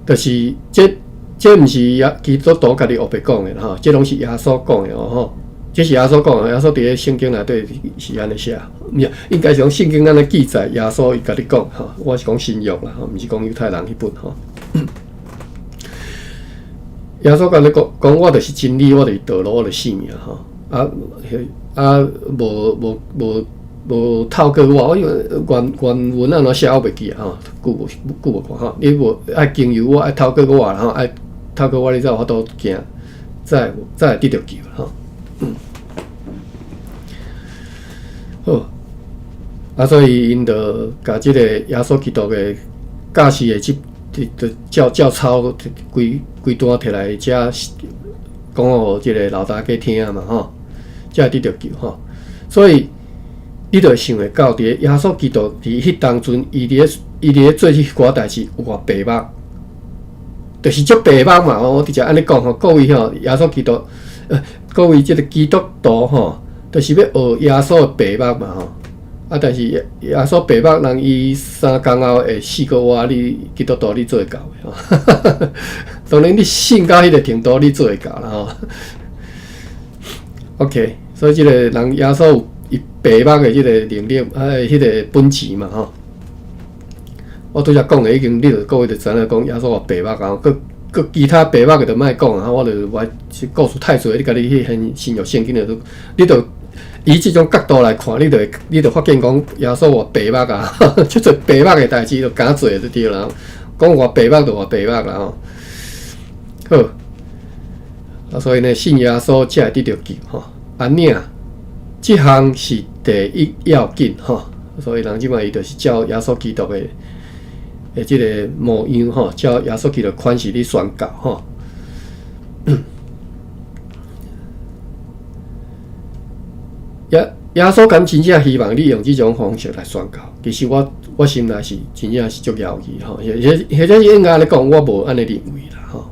就是這。這毋是耶基督徒家己烏白講的吼，這攏是耶穌講的哦吼。這是耶穌講的，耶穌佇咧聖經內底是按呢寫，毋是應該是講聖經按呢記載，耶穌伊家己講吼。我是講新約啦吼，毋是講猶太人彼本吼。耶穌共你講，講我就是真理，我就是道路，我就是生命吼。啊，啊，無無無無透過我，我因為原原文按怎寫我袂記啊吼，久無久無看吼，你無愛經由我，愛透過我吼，愛透過我你才有法度行，才會得著救吼。好，啊，所以𪜶就共這個耶穌基督的教示的這，就照照抄規規段摕來遮講予這個老大家聽嘛吼，才會得著救吼。所以你就會想會到，佇耶穌基督佇彼當陣，伊佇咧做這寡代誌有偌白目，就是足白目嘛。我直接按呢講吼，各位吼，耶穌基督，各位這個基督徒吼，就是欲學耶穌的白目嘛吼。啊，但是耶穌白目人伊3工後會死閣活，你基督徒你做會到袂吼？當然你信到彼個程度，你做會到啦吼。OK，所以這個人耶穌有伊白目的這個能力，啊，彼個本錢嘛吼。我拄才講的已經，你著各位就知影講耶穌偌白目啊，閣閣其他白目的就莫講啊，我著我故事太濟，你家己去翻新約聖經的，你著以這種角度來看，你著發現講耶穌偌白目啊，足濟白目的代誌就敢做就對啦。講偌白目就偌白目啦吼。好，啊，所以呢，信耶穌才會得著救吼。按呢，這項是第一要緊吼。所以人這擺伊就是照耶穌基督的這個模樣吼，照耶穌基督款式咧宣教吼。耶穌敢真正希望你用這種方式來宣教？其實我心內是真正是足猶豫吼，或者是應該按呢講，我無按呢認為啦吼，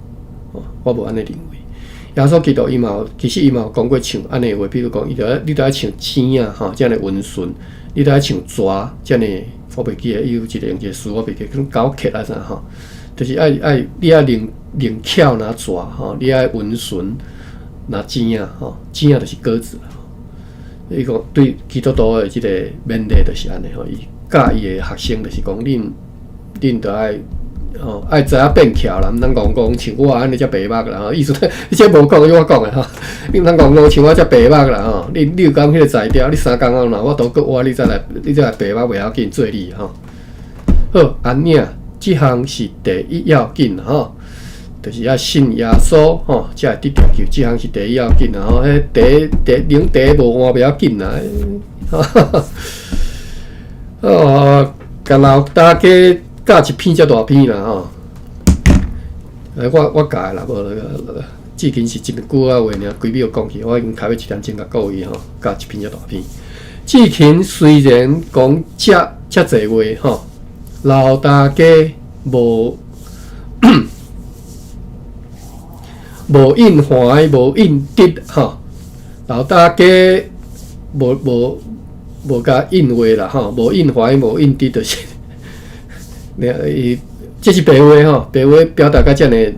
我無按呢認為。耶穌基督伊嘛有，其實伊嘛有講過像按呢話，比如講，伊著愛你著愛像鼠仔吼，遮爾溫順；你著愛像蛇遮爾，我袂記得伊有一個用一個詞，我袂記得，可能狡黠啊啥吼，就是愛愛你愛靈靈巧若蛇吼，你愛溫順若鼠仔吼，鼠仔就是鴿子。伊講對基督徒的這個勉勵就是按呢吼，伊教伊的學生就是講，恁著愛吼愛知影變巧啦，毋通戇戇像我按呢遮白目啦吼。意思你這無講，我講的吼，你毋通戇戇像我遮白目啦吼。你有感彼個才調，你3工後若無法度閣活，你再來白目袂要緊，做你吼。好，按呢，這項是第一要緊吼。就是愛信耶穌吼，才會得著救。這項是第一要緊啦吼。彼茶茶奶茶無換袂要緊啦。哦，共老大家教一篇遮大篇啦吼。哎，我教的啦，無至今是一句仔話爾，規暝講去，我已經開欲一點鐘共各位吼教一篇遮大篇。志勤雖然講遮遮濟話吼，老大家無。無應懷，無應得吼，老大家無無無共應話啦吼，無應懷，無應得就是，伊這是白話吼，白話表達甲遮爾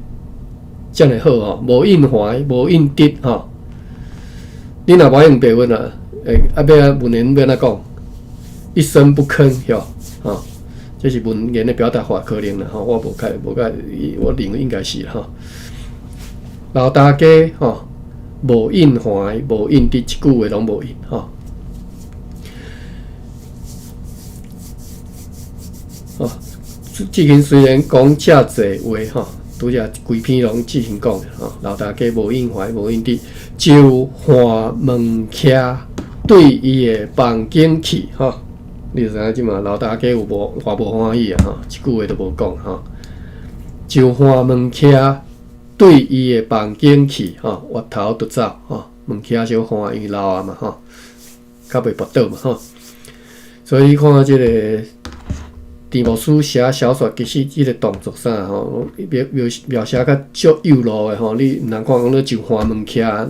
遮爾好吼，無應懷，無應得吼。你若無用白話啦，欸，啊欲按文言欲按怎講？一聲不吭，吼，吼，這是文言的表達法可能啦吼，我無較無較，我認為應該是吼。老大家吼，無應懷，無應得，這句話攏無應吼。哦，志勤雖然講遮濟話吼，拄才規篇攏志勤講的吼。老大家無應懷，無應得，就換門徛對伊的房間去吼。你就知影這馬老大家有無歡無歡喜啊？吼，這句話都無講吼。就換門徛。對伊的房間去，吼，越頭就走，吼，門徛小寬，因為老啊嘛，吼，較袂跋倒嘛，吼。所以看這個田牧師寫小說，其實這個動作啥，吼，描描描寫較足幼路的，吼，你毋通看講咧就換門徛，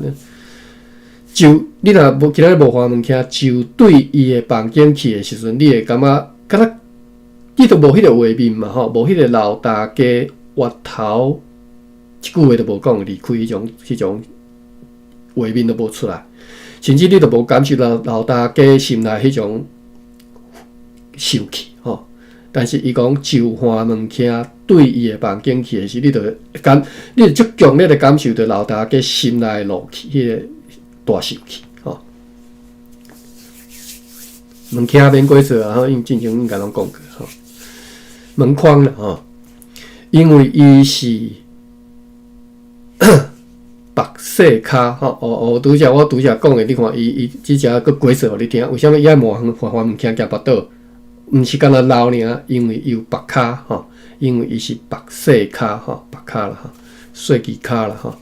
就你若無今仔日無換門徛，就對伊的房間去的時陣，你會感覺敢若你都無彼個畫面嘛，吼，無彼個老大家越頭。一句話都無講，離開彼種畫面都無出來，甚至你都無感受到老大家心內彼種受氣吼。但是伊講就換物件對伊的房間去的時，你就感，你就足強烈的感受著老大家心內怒氣，彼個大受氣吼。門徛免過做啊，吼，因為進前應該攏講過吼。門框啦吼，因為伊是縛細跤吼，哦哦，拄才我拄才講的，你看伊伊這只閣解釋予你聽，為啥物伊愛換換換物件行縛倒？毋是干焦老爾，因為伊有縛跤吼，因為伊是縛細跤吼，縛跤啦吼，細枝跤啦吼。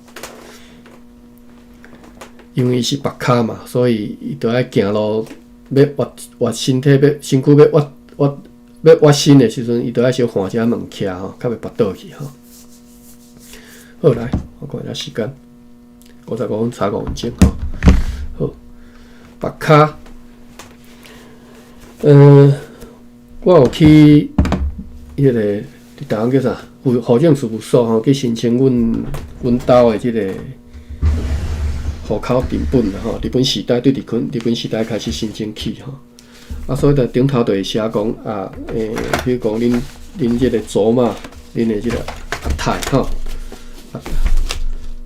因為伊是縛跤嘛，所以伊著愛行路欲活活身體，欲身軀欲活活欲活身的時陣，伊著愛小換一下門徛吼，較袂縛倒去吼。好，來，我看一下時間，55分差5分鐘吼。好，縛跤，我有去彼個佇台灣叫啥？戶政事務所吼，去申請阮阮兜的這個戶口謄本啦吼。日本時代對日本時代開始申請起吼。啊，所以佇頂頭就會寫講啊，比如講恁恁這個祖媽，恁的這個阿太吼，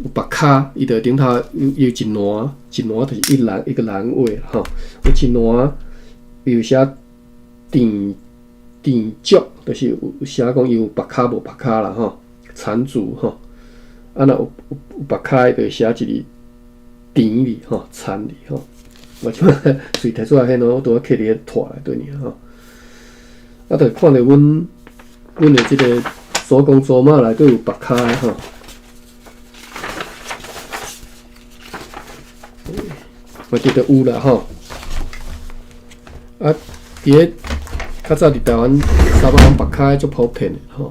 有縛跤，伊就頂頭有有一欄，一欄就是一欄一個欄位吼，有一欄有寫田田足，就是有寫講伊有縛跤無縛跤啦吼，殘族吼，啊若有有有縛跤，就會寫一個田字吼，殘字吼。我這擺隨提出來彼喏，我拄仔囥佇咧桌內底爾吼。啊，就看著阮阮的這個祖公祖媽內底有縛跤的吼。我記得有啦吼。啊，佇咧較早佇台灣，查某人縛跤足普遍的吼。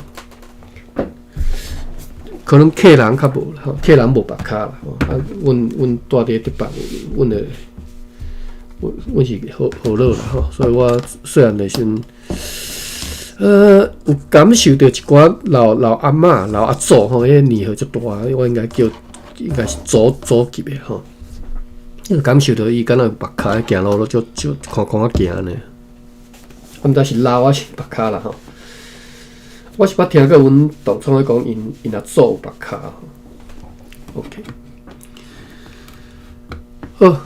可能客人較無啦吼，客人無縛跤啦吼。啊，阮阮住佇咧竹北，阮的阮阮是好好樂啦吼，所以我細漢的時陣，有感受著一寡老老阿嬤、老阿祖吼，彼個年歲足大，我應該叫應該是祖祖級的吼。感受著伊敢若有縛跤，行路攏足足寬寬仔行呢。我毋知是老抑是縛跤啦吼。我是捌聽過阮同窗咧講，𪜶𪜶阿祖有縛跤。OK，好，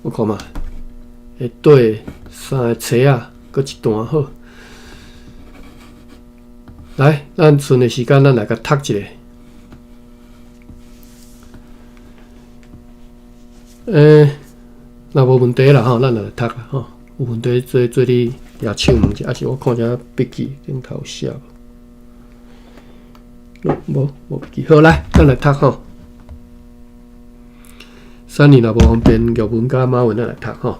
我看覓，下底三个冊仔，閣一段好。來，咱剩的時間，咱來共讀一下。若無問題啦吼，咱就來讀啦吼。有問題做做你舉手問者，抑是我看一下筆記頂頭寫無？無無筆記。好，來，咱來讀吼。三年若無方便，玉文佮馬文咱來讀吼。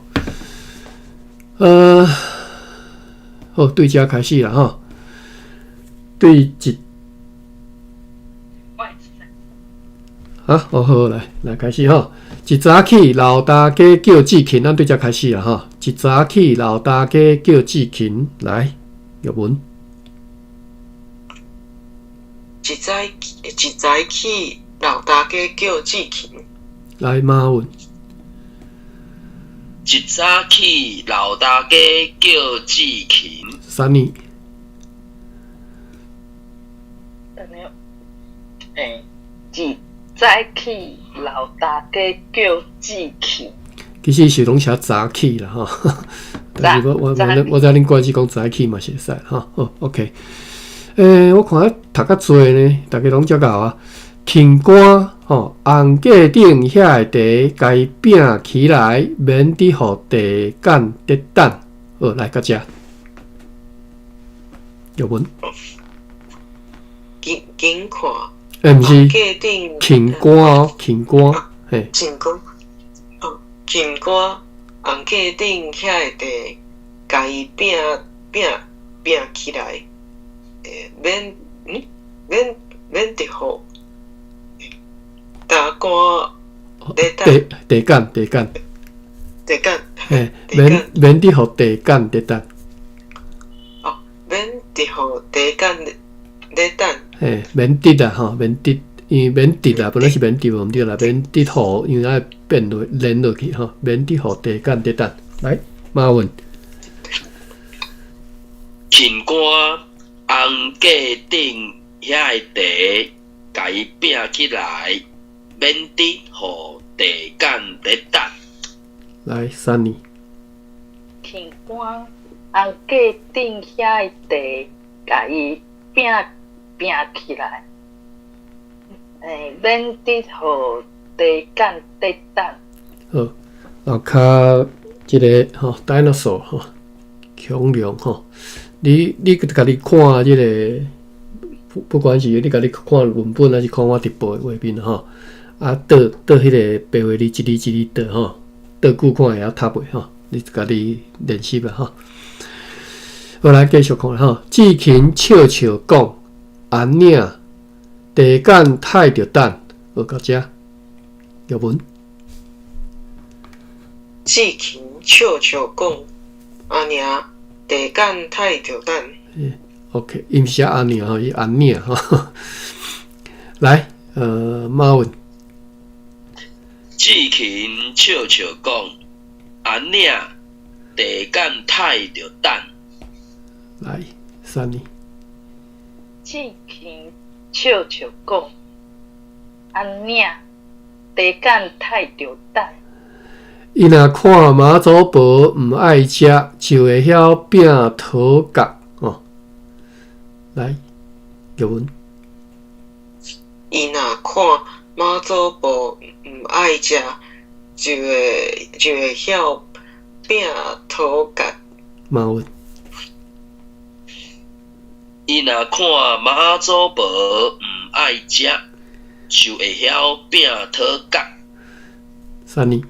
好，對遮開始啦吼。對一，啊，好好來，來開始吼。一早起，老大家叫志勤，咱對遮開始啦吼。一早起，老大家叫志勤來，玉文。
一早一早起，老大家叫志勤。
來，馬文。
一早起，老大家叫志勤。
三年。
一早起，老大家叫志勤。
其實是攏寫早起啦吼，但是我我我我知恁慣勢講早起嘛是會使吼。好，OK。我看讀較濟呢，逐家攏遮𠢕啊。天官吼，紅架頂遐个茶，共伊摒起來，免得予地繭佇等。好，來到遮。玉文。
緊緊看。
毋是。琴歌哦，琴歌，嘿。
琴歌，哦，琴歌，紅架頂遐个茶，共伊摒摒摒起來，免免免得予大官咧等。
地地繭地繭。
地繭。
嘿，免免得予地繭佇等。
哦，免得予地繭咧等。
嘿，免得啦吼，免得，因為免得啦，本來是免得無毋對啦，免得予，因為愛變落連落去吼，免得予地繭佇等。來，馬文。
琴歌紅架頂遐个茶，共伊拚起來，免得予地紡佇等。
來，Sunny。
墘肝紅粿頂遐的茶，共伊拚拚起來，免得予地紡佇等。
好，後較這个吼，dinosaur 吼，恐龍吼，你家己看這个，不管是你家己看文本，還是看我直播的畫面吼，啊，倒倒彼个白話字一字一字倒吼，倒句看會曉讀袂吼？你家己練習啦吼。好，來繼續看吼。志勤笑笑講：安領，地紡太著等，學到遮。玉文。
志勤笑笑講：阿娘，地紡太著等。
OK，伊毋是寫阿娘吼，伊安領吼。來，馬文。
志勤笑笑講：安領，地紡太著等。
來，Sunny。
志勤笑笑講：安領，地紡太著等。
伊若看媽祖婆毋愛食，就會曉拚桃角哦。來，玉文。
伊若看媽祖婆毋愛食，就會曉拚桃角。
馬文。
伊若看媽祖婆毋愛食，就會曉拚桃角。
Sunny。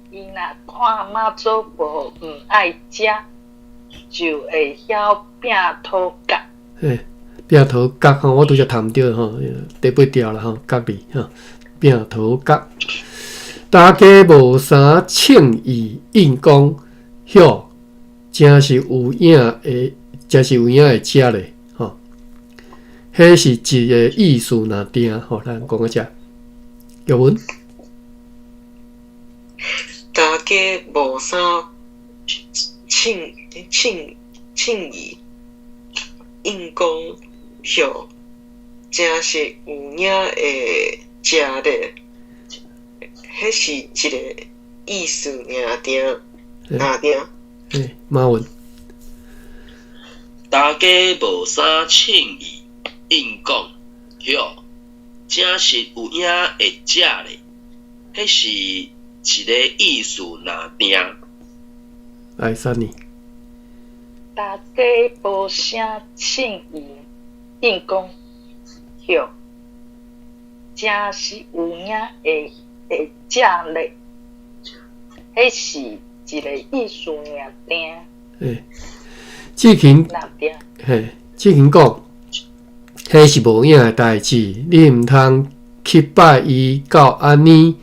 伊若看媽祖婆毋愛食，就會曉拚桃角。
嘿，拚桃角吼，我拄則讀毋著吼，第八條啦吼，角字吼，拚桃角。大家無啥創意應講，唷，誠是有影會，誠是有影會食咧，吼。彼是一个意思爾定吼，咱講到遮。玉文。
大家無啥創意應講，唷，誠是有影會食咧，彼是一个意思爾定，爾定。
嘿，馬文。
大家無啥創意應講，唷，誠實有影會食咧，彼是一个意思爾定。
來，Sunny。
大家無啥創意應講，唷，誠實有影會食咧，彼是一个意思爾定。
嘿，志勤，嘿，志勤講，彼是無影的代誌，你毋通去拜伊到按呢，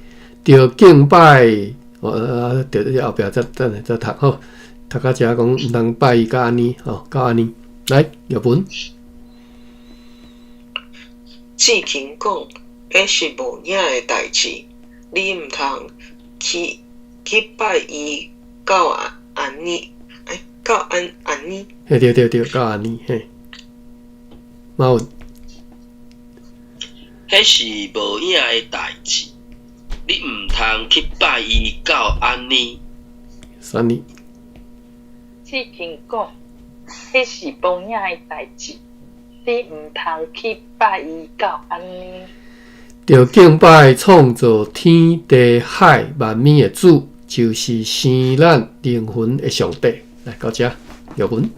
著敬拜，著後壁再等下再讀好，讀到遮講毋通拜伊到按呢，吼，到按呢，來，玉文。
志勤講，彼是無影的代誌，你毋通去拜伊到按呢，到按呢。
嘿，對對對，到按呢，嘿。馬文。
彼是無影的代誌，你毋通去拜伊到按呢。
Sunny。
志勤講，彼是無影的代誌，你毋通去拜伊到按呢。
著敬拜創造天地海萬物的主，就是生咱靈魂的上帝。來，到遮，玉文。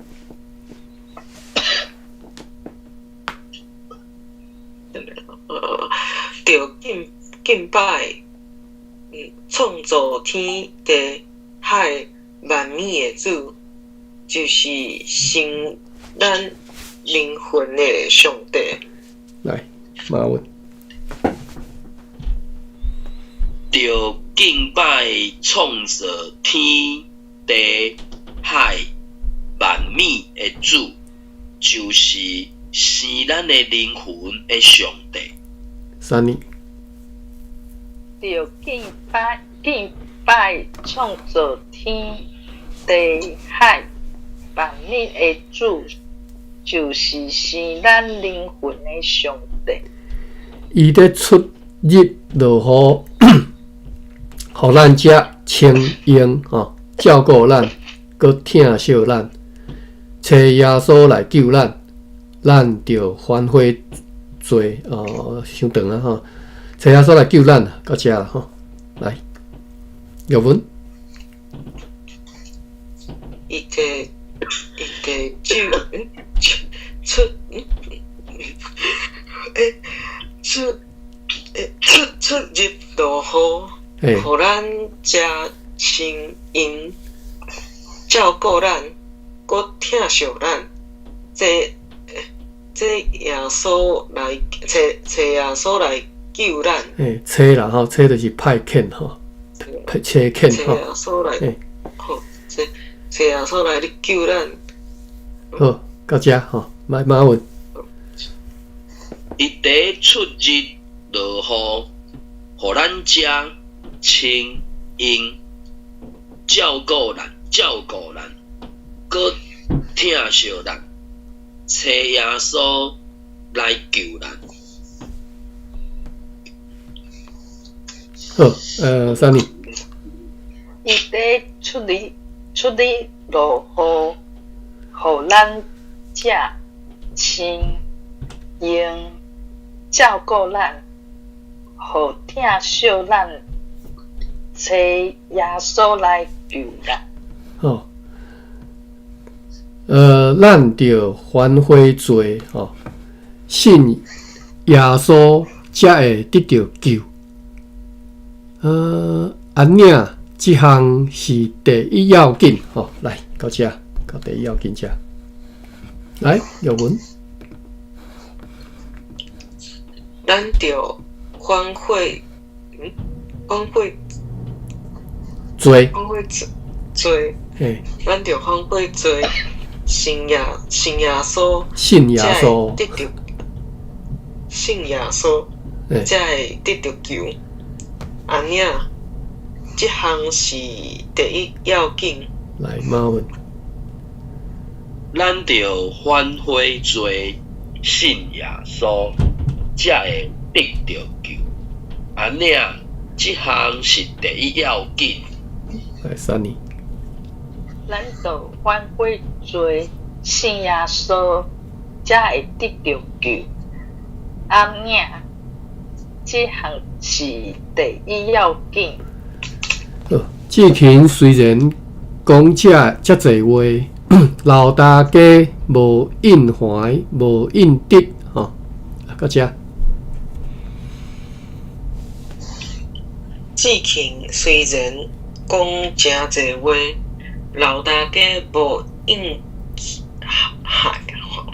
著敬拜創造天地海萬物的主，就是生咱靈魂的上帝。
來，馬文。
著敬拜創造天地海萬物的主，就是生咱的靈魂的上帝。
Sunny。
著敬拜創造天地海萬物的主，就是生咱靈魂的上帝。帝。
伊咧出日落雨，予咱遮清閒吼，照顧咱，閣疼惜咱，差耶穌來救咱，咱著反悔罪哦，傷長啊吼！差耶穌來救咱，到遮啦吼，來，玉文。
伊個伊個酒出欸出欸出出日落雨，予咱遮清閒，照顧咱，閣疼惜咱，這這耶穌來，差差耶穌來救咱。
欸，差啦吼，差就是派遣吼，派差遣吼。
差耶穌來，好，差差耶穌來咧救咱。
好，到遮吼，來馬文。
伊佇出日落雨，予咱遮清閒，照顧咱，照顧咱，閣疼惜咱，差耶穌來救咱。
好，珊妮。
伊佇出日出日落雨，予咱遮清閒，照顧咱，予疼惜咱，差耶穌來救咱。
好，咱著反悔罪吼，信耶穌才會得著救。按呢，這項是第一要緊吼，來到遮，到第一要緊遮。來，玉文。
咱著反悔，反悔
罪，
反悔罪，咱著反悔罪，信耶信耶穌，
信耶穌，
得著信耶穌，才會得著救。按呢，這項是第一要緊。
來，馬文。
咱著反悔罪，信耶穌，才會得著救。按呢，這項是第一要緊。
來，珊妮。
咱著反悔罪，信耶穌，才會得著救。按呢，這項是第一要緊。
好，志勤雖然講遮遮濟話，老大家無應懷，無應得，吼，到遮。
志勤雖然講誠濟話，老大家無應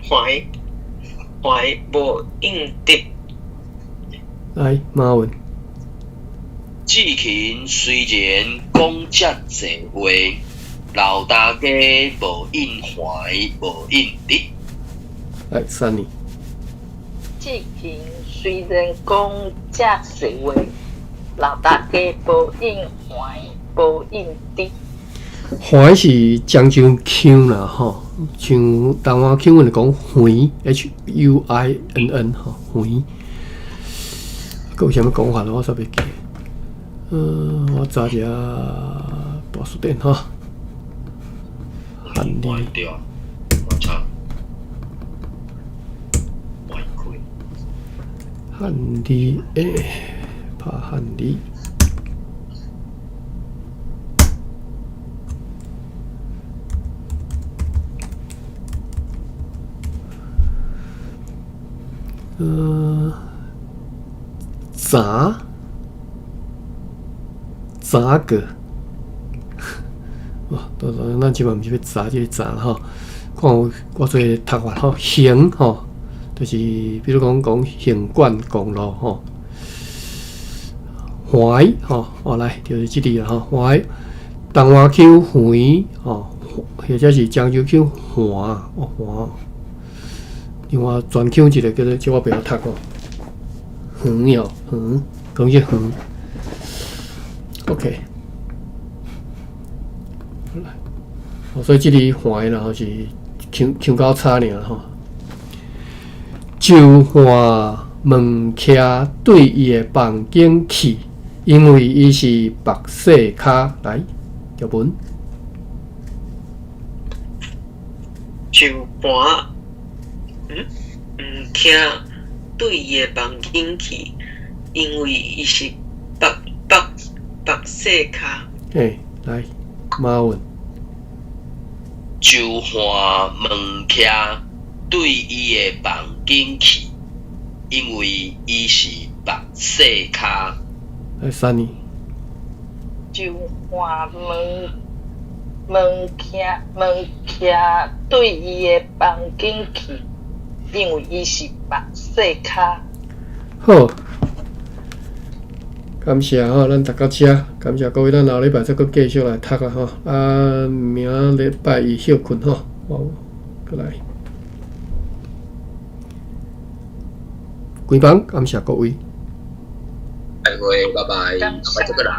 懷，懷無應得。
來，馬文。
志勤雖然講遮濟話，老大家無應懷，無應得。
來，珊妮。
志勤雖然講遮濟話，老大家無應懷，無應得。
懷是漳州腔啦，吼，像台灣腔，阮就講橫，H U I N N，吼，橫。閣有啥物講法？我煞袂記。我查一下大辭典吼。漢字。
對，我查。
漢字，欸，拍漢字。查查個，哇！咱這擺毋是欲查這个查吼，看有偌濟讀法吼，橫吼，就是比如講講橫貫公路吼，懷吼，哦來，就是這裡啦吼，懷，東灣腔橫吼，或者是漳州腔橫哦橫，另外全腔一个叫做這我袂曉讀哦，橫喲橫，講是橫。OK，來，所以這裡橫啦，是腔腔較差爾吼。就看門徛對伊的房間去，因為伊是縛細跤。來，劇文。
就盤毋徛對伊的房間去，因為伊是縛縛縛細跤。
嘿，來，馬文。
就換門徛對伊的房間去，因為伊是縛細跤。
來，三年。
就換門門徛門徛對伊的房間去，因為伊是縛細跤。
好，感謝吼，咱讀到遮，感謝各位，咱後禮拜再閣繼續來讀啊吼。啊，明禮拜一歇睏吼，好，閣來。關房，感謝各位。
再會，拜拜，下擺再閣來。